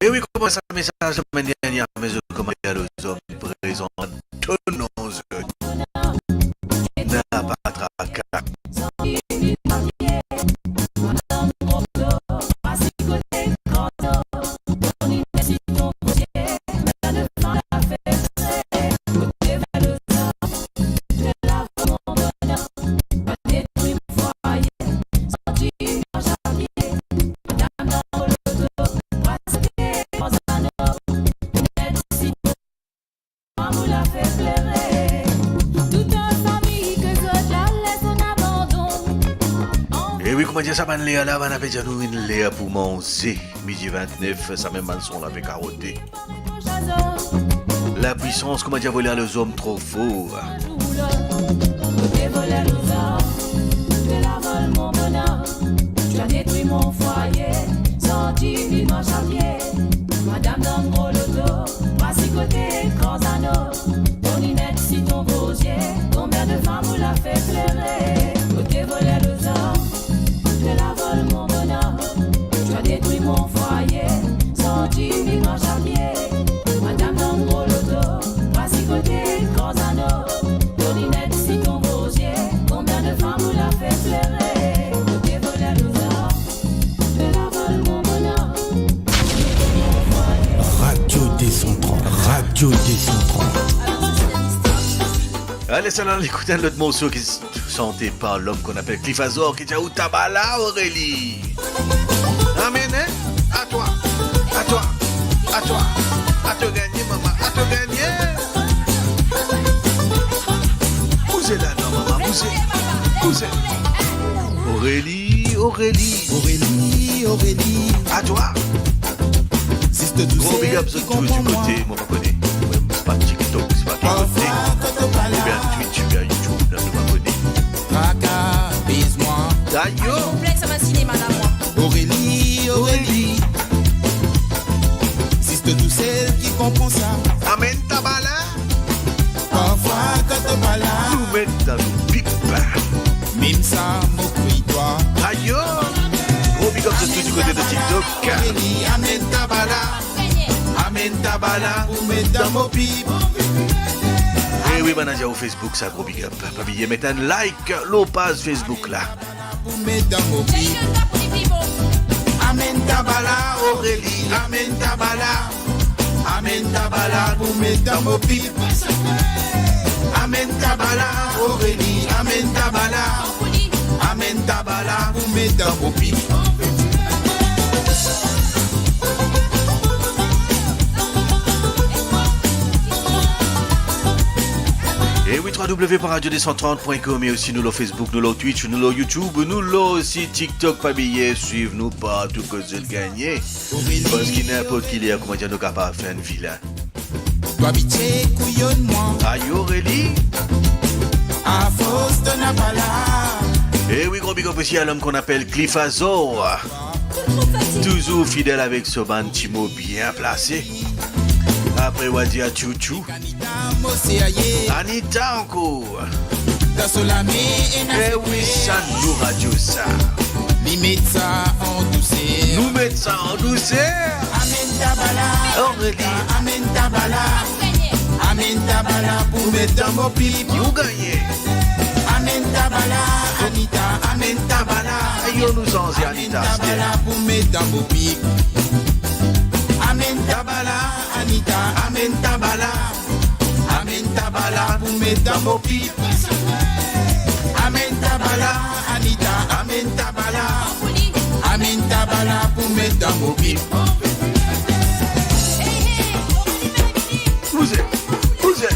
E wi, kouma sa mesaz semenn dernie, me zot kouma dir lezom prezan, to non zot. Napa traka. E wi, kouma dir sa, bann ler la, bann apel dir nou enn ler pou manze. Midi vintnef, sa mem bann son la pe karote. Lapwisans, kouma dir, voler lezom tro for. Madam dan gro loto, trwa six kote, gran zano. To linet si ton gro zie, konbien de fam ou la fer plere? Kote voler lezom, to la vol mon bonom. To la detri mon fwaye, sorti mi mars a pie. Madam dan gro loto, trwa six kote, gran zano. To linet si ton gro zie, konbien de fam ou la fer plere? Kote voler lezom, to la vol mon bonom. Radio deux cent trente, Radio deux cent trente. Ale, sa la, nou ekout enn lot morso ki sante par lom ki apel Cliff Azor, ki dir ou taba la, Aurélie. Amen, hein? À toi, à toi, à toi, à toi gagner, maman, à toi gagner. Bouze la, non, maman, bouze, bouze. Aurélie, Aurélie. Aurélie, Aurélie. À toi. Gro big up zot tou dikote, mo pa kone. Mwa, se pa TikTok, se pa ki kote. Oubien Twitch, oubien YouTube, la, mo pa kone. Traka, biz mwa. Ayo. Konpleks sa bann sinema la, mwa. Aurélie, Aurélie. Zis to tousel ki konpran sa. Amenn taba la. Parfwa kan to pa la. Nou met dan nou pip. Mem sa, mo kriy twa. Ayo. Gro big up zot tou dikote de TikTok. Aurélie, amenn taba la. Amenn taba la pou met dan mo pip. E wi, bann adia ou Facebook sa, gro big up. Pa bliye met enn like lor paz Facebook la. Pou met dan mo pip. Amenn taba la, Aurélie, amenn taba la. Amenn taba la pou met dan mo pip. Amenn taba la, Aurélie, amenn taba la. Amenn taba la pou met dan mo pip. E wi, W point radio deux cent trente point com, e osi nou lor Facebook, nou lor Twitch, nou lor YouTube, nou lor osi TikTok. Pa bliye swiv nou partou kot zot gagne. Parski ninport ki ler, koumadir nou kapav fer enn vilin. To abitie kouyonn mwa. Ayo, Reli. Afors to napa la. E wi, gro big up osi a lom ki apel Cliff Azor. Touzour fidel avek so bann ti mo bien plase. Apre, wa dir a Tchou Tchou. Anita ankor. Eh wi, sa nou radio sa. Li met sa an douser. Nou met sa an douser. Amenn tabala. Aurélie. Amenn tabala. Amenn tabala pou met dan mo pip. Nou gagne. Amenn tabala, Anita, amenn tabala. Ayo, nou sanze Anita. Amenn tabala pou met dan mo pip. Amenn tabala, Anita, amenn tabala. Amenn tabala pou met dan mo pip. Amenn tabala, Anita, amenn tabala. Amenn tabala pou met dan mo pip. Bouze, bouze,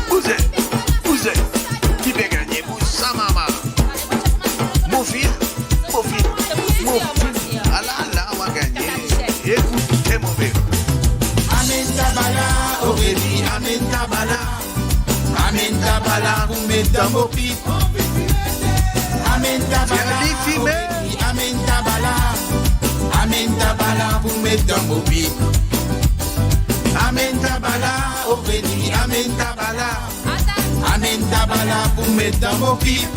bouze, bouze. Ki pe gagne pou sa, mama? Mo fil, mo fil, mo fil. Ala, ala, wa gagne. Ekoute, mo bebe. Amenn tabala, Aurélie, amenn tabala. Amenn tabala pou met dan mo pip. Amenn tabala, Aurélie, amenn tabala. Amenn tabala pou met dan mo pip. Amenn tabala, Aurélie, amenn tabala. Amenn tabala pou met dan mo pip.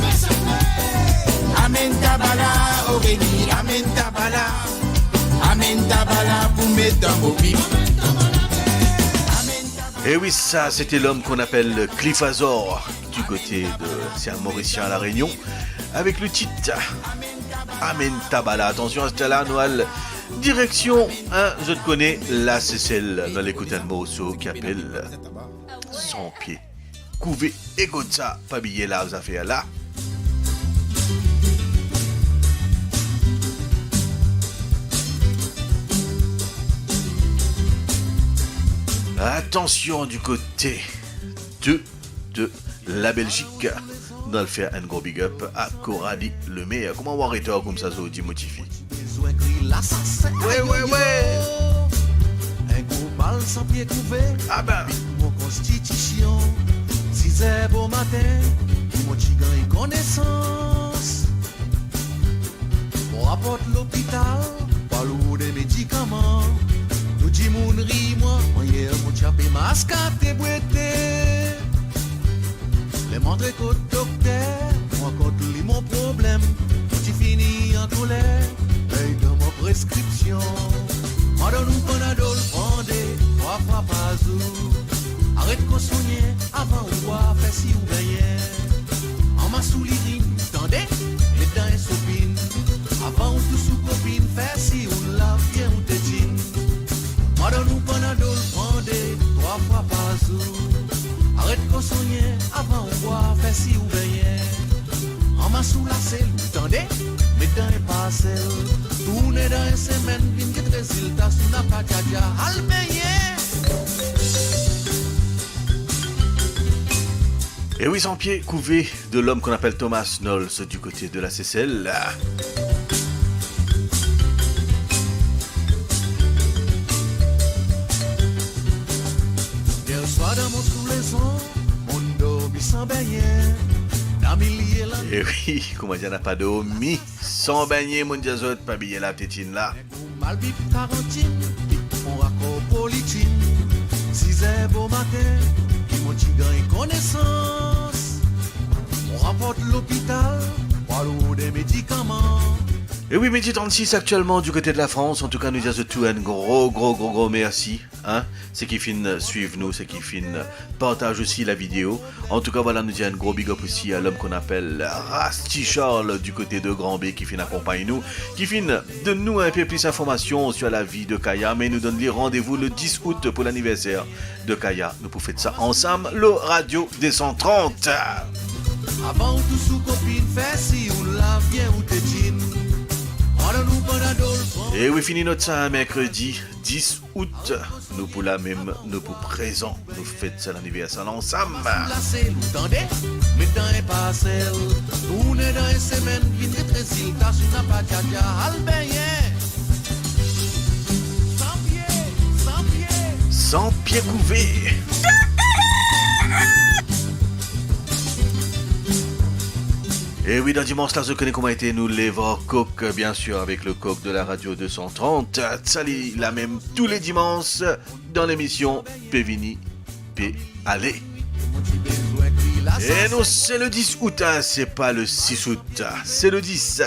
Amenn tabala, Aurélie, amenn tabala. Amenn tabala pou met dan mo pip. Amenn tabala. E wi, sa, sete lom ki apel Cliff Azor, du kote de, se enn Morisien a La Réunion, avek le tit Amenn Tabala. Atansion, aster la, nou al direksion, hein, zot kone, La Sesel. Nou al ekout enn morso ki apel San Pie. Kouve, ekout sa, pa bliye lav zafer la. Atansion, du kote de, de la Belgique, nou al fer enn gro big up a Coralie Lemaire. Kouma ou arive koumsa zordi, mo tifi? Bizin kri lasasin. Wi, wi, wi. Enn gro bal San Pie kouve. Ah ben. Mo konstitision. Siz er bomatin, mo ti gagn konesans. Mo aport lopital, pa lour de medikaman. Tou dimoun ri mwa, mo yer mo ti ape maskate bwete. Ler mo antre kot dokter, mo rakont li mo problem, mo ti fini ankoler, ey, donn mo preskripsion. Mo donn ou Panadol, pran de, trwa fwa par zour. Aret konsonn avan ou bwar, fer si ou benyen. Anmas ou lirin, tande, met dan enn sopinn. Avan ou tous ou kopinn, fer si ou lav bien ou tetinn. Mo donn ou Panadol, pran de, trwa fwa par zour. Aret konsonn avan ou bwar, fer si ou benyen. Anmas ou lasel, ou tande, met dan enn parsel. Tourne dan enn semenn, vinn get rezilta, si ou napa djadja, al benyen. E wi, San Pie kouve de lom ki apel Thomas Knowles du kote de La Sesel. Yer swar dan mo soulezon, mo'nn dormi san benyen. Dan milie la. E wi, koumadir napa dormi san benyen, mo'nn dir zot, pa bliye lav tetinn la. Ou mal bib karantinn, bib fon rakor politin. Siz er bomatin, ki mo ti gagn konesans. Mo raport lopital, pa lour de medikaman. E wi, midi trannsis aktielman du kote de la Frans. Antouka, nou dir zot tou enn gro, gro, gro, gro mersi, hein, seki finn swiv nou, seki finn partaz osi la video. Antouka, vwala, nou dir enn gro big up osi a lom ki apel Rusty Charles du kote de Grand Baie ki finn akonpagn nou, ki finn donn nou enpe plis informasion sur la vie de Kaya, me nou donn li randevou le dis out pou laniverser de Kaya. Nou pou fet sa ansam lor Radio deux cent trente. Avan ou tous ou kopinn, fer si ou lav bien ou tetinn. Pran nou Panadol, pran E wi, fini not sa merkredi dis out. Nou pou la mem, nou pou prezan, nou fet sa laniverser la ansam. Lase nou tande, met dan enn parsel. Tourne dan enn semenn, vinn get rezilta, si ou napa djadja, al benyen. San pie, san pie. San pie kouve. E wi, dan dimans la, zot kone kouma ete, nou lev ar kok, bien sir, avek le kok de la radio de san trant. Sa li la mem tou le dimans dan lemision Pe vini, pe ale. E non, se le dis out, hein, se pa le sis out, se le dis.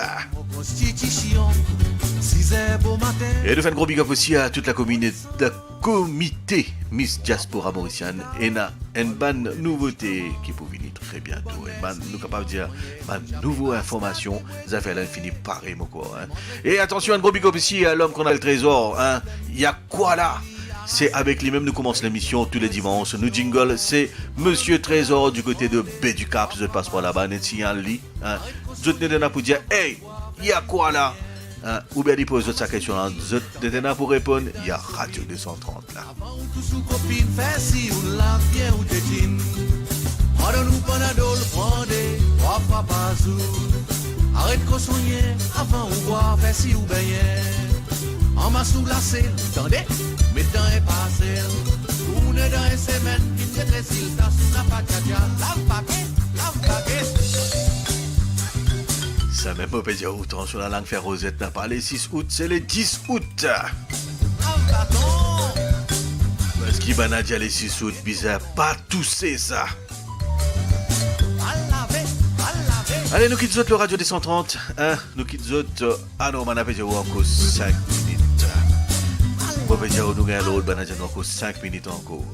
E nou fer enn gro big up osi a tout la komine-, la komite Miss Diaspora Mauricienne. Ena enn bann nouvote ki pou vini tre biento. Enn bann, nou kapav dir, bann nouvo informasion, zafer la fini pare mo krwar, hein. E atansion, enn gro big up isi a lom ki apel Trésor, hein. Ya kwa la? Se avek li mem nou koumans lemision tou le dimans. Nou jingle, se Monsieur Trésor du kote de Baie du Cap, zot pas par laba, net signal li, hein. Zot net ena pou dir, "Hey, ya kwa la?" Hein, oubien li poz zot sa kestion la, zot net ena pou reponn, ya Radio de san trant la. Avan ou tous ou kopinn, fer sir ou lav bien ou detin. Pran dan ou Panadol, pran de, trwa fwa par zour. Aret kosogne, avan ou bwar, fer sir ou benyen. Anmas ou lase, tande, met dan enn parsel. Tourne dan enn semenn, vinn get rezilta, si ou napa djadja, lav pake, lav pake. Samem mo pe dir ou, tansion lalang fer rozet, napa le sis out, se le dis out. Parski bann adir le sis out, bizin pa touse sa. Ale, nou kit zot lor Radio de san trant, hein, nou kit zot, euh, ah non, bann la pe dir ou ankor sink minit. Mo pe dir ou nou gagn lord, bann la dir nou ankor sink minit ankor.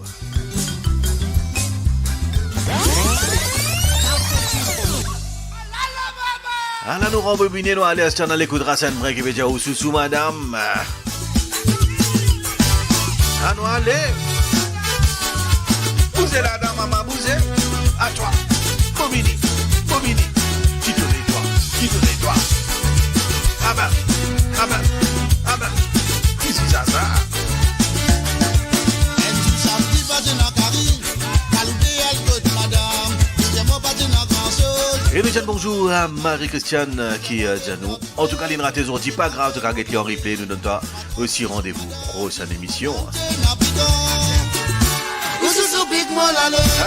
Ala nou ranbobine, nou ale, aster nou al ekout Racine Brun ki pe dir ou sousou madam. Anou ale. Bouze ladan, mama, bouze. A twa. Bobine, bobine. Ki tourne twa, ki tourne twa. Aba, aba, aba. Ki se sa, sa? Enn zour samdi, pa ti ena kari. Al oublie al kot madam. Deziem mwa, pa ti ena gran soz. E nou dir bonzour a Marie-Christiane, euh, ki, euh, dir nou. Antouka, li'nn rate zordi, pa grav, to kav get li an replay, nou donn twa osi randevou prosenn emision.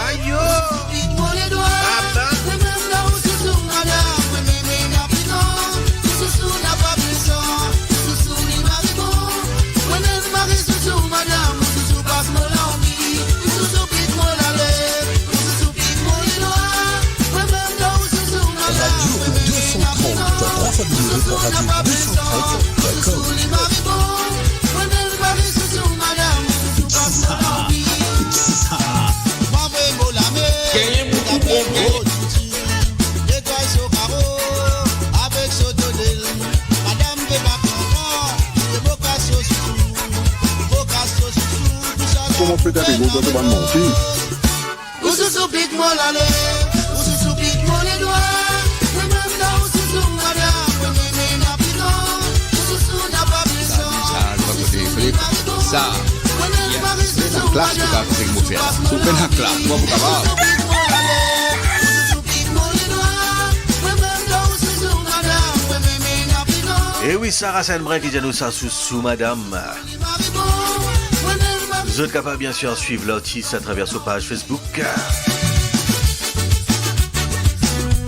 Ayo! Radio deux cent trente, trois fois W point radio deux cent trente point com. Gagn boukou bonbon. Kouma pe tape, mo dan to bann manti. Ou sousou pik mo lale, ou sousou pik mo ledwa. Mwa mem dan ou sousou madam, mwa mem ena pikan. Ou sousou napa beson. Sa, sa, sa, kote, kote, sa. Ena klas pou ta fek mo fer la. Si ou pena klas, kouma pou kapav? E wi, Sarah Saint-Brin ki dir nou sa sousou madam. Zot kapav, bien sir, swiv lartis atraver so paz Facebook.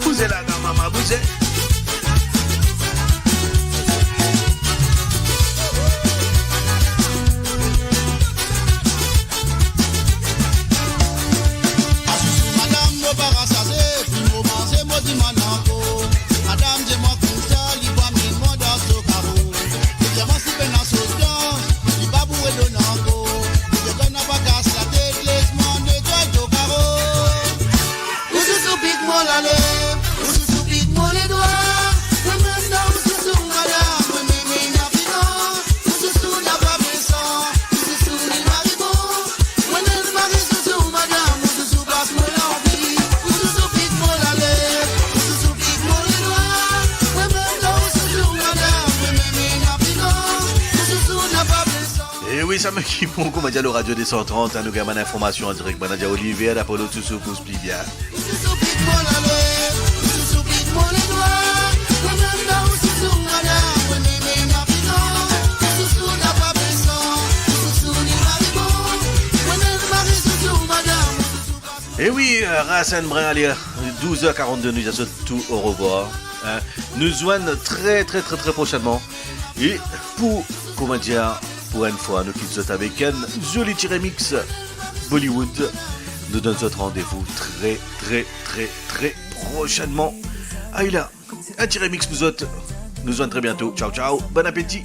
Bouze ladan, mama, bouze. Asousou madam, mo pa rasaze, pi mo manze, mo dimann ankor. Madam, dir mwa koumsa, li pou amenn mwa dan so karo. Li dir mwa si pena sos blan, li pa pou redonn ankor. Li dir kan napa kas latet, les mwa netway to karo. Ou sousou pik mo lale, ou sousou pik mo ledwa. Wi, sa mem ki bon, kouma dir, lor Radio deux cent trente, hein, nou gagn bann informasion an direk. Bann adia Olivier, Apollo, Sousou, pous pli bien. E wi, euh, ras enn brin, ale, douz er karannde, nou dir zot tou orevwar, hein. Nou zwenn tre, tre, tre, tre prosenman. E pou, kouma dir, pou enn fwa, nou kit zot avek enn zoli ti remix Bollywood. Nou donn zot randevou tre, tre, tre, tre prosenman. Ayla, enn ti remix pou zot. Nou zwenn tre biento. Ciao, ciao. Bon apeti.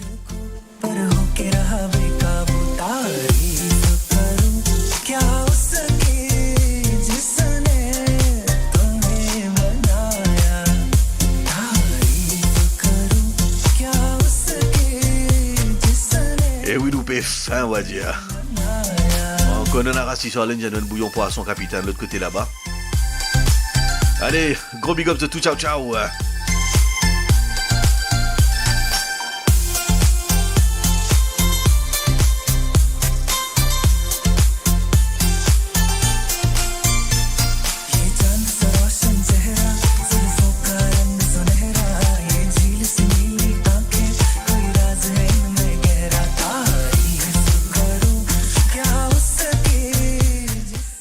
E wi, nou pe fin, on va dire. Ankor nou ena ras siswar, nou ena enn bouyon pwason, kapitenn, lot kote laba. Ale, gro big up zot tou, ciao, ciao.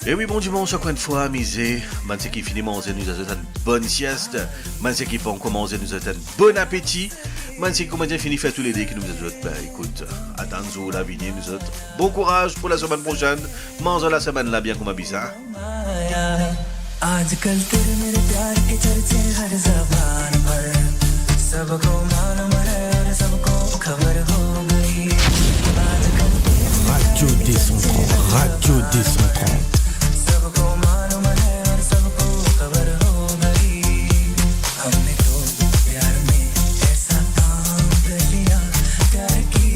E wi, bon dimans, ankor enn fwa, amize. Bann seki fini manze, nou zwenn zot enn bonn siest. Bann seki pankor manze, nou zwenn zot enn bon apeti. Bann seki, kouma dir, fini fer tou lede, ki nou zwenn zot, ben, ekout, atann zour la vini, nou zot. Bon kouraz pou lasemenn prosenn. Manz lasemenn la bien kouma bizin. आजकल तेरे मेरे प्यार के चर्चे हर जबान पर, सबको मालूम है और सबको खबर हो गई। आजकल तेरे Radio deux cent trente, Radio deux cent trente. सबको मालूम है और सबको खबर हो गई। हमने तो प्यार में ऐसा काम कर लिया, प्यार की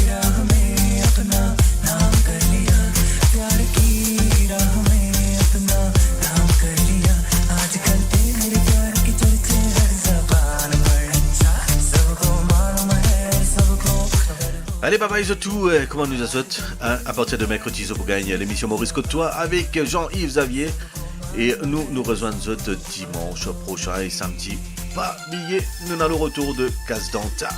राह में अपना नाम कर लिया, प्यार की राह में अपना नाम कर लिया। आजकल तेरे प्यार की चर्चे हर जबान पर, सबको मालूम है, सबको खबर हो। Ale, babay zot tou, eh, kouma nou dir zot, hein, apartir de merkredi, zot pou gagn lemision Maurice Kot Twa avek Jean-Yves Xavier. E nou, nou rezwenn zot dimans prosin e samdi. Pa bliye, nou ena le retour de Kas Danta.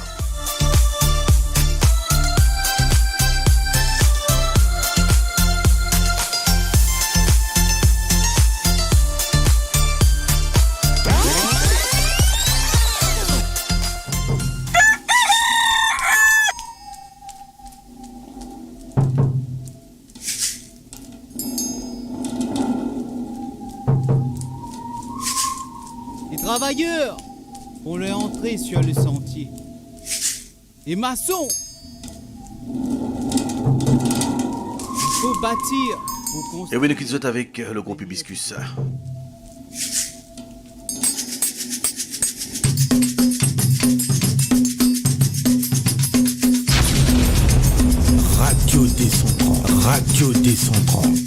Les travailleurs ont leur entrée sur le chantier. Les maçons, il faut bâtir pour construire. E wi, nou kit zot avek, euh, le group Hibiscus. Radio deux cent trente, Radio deux cent trente.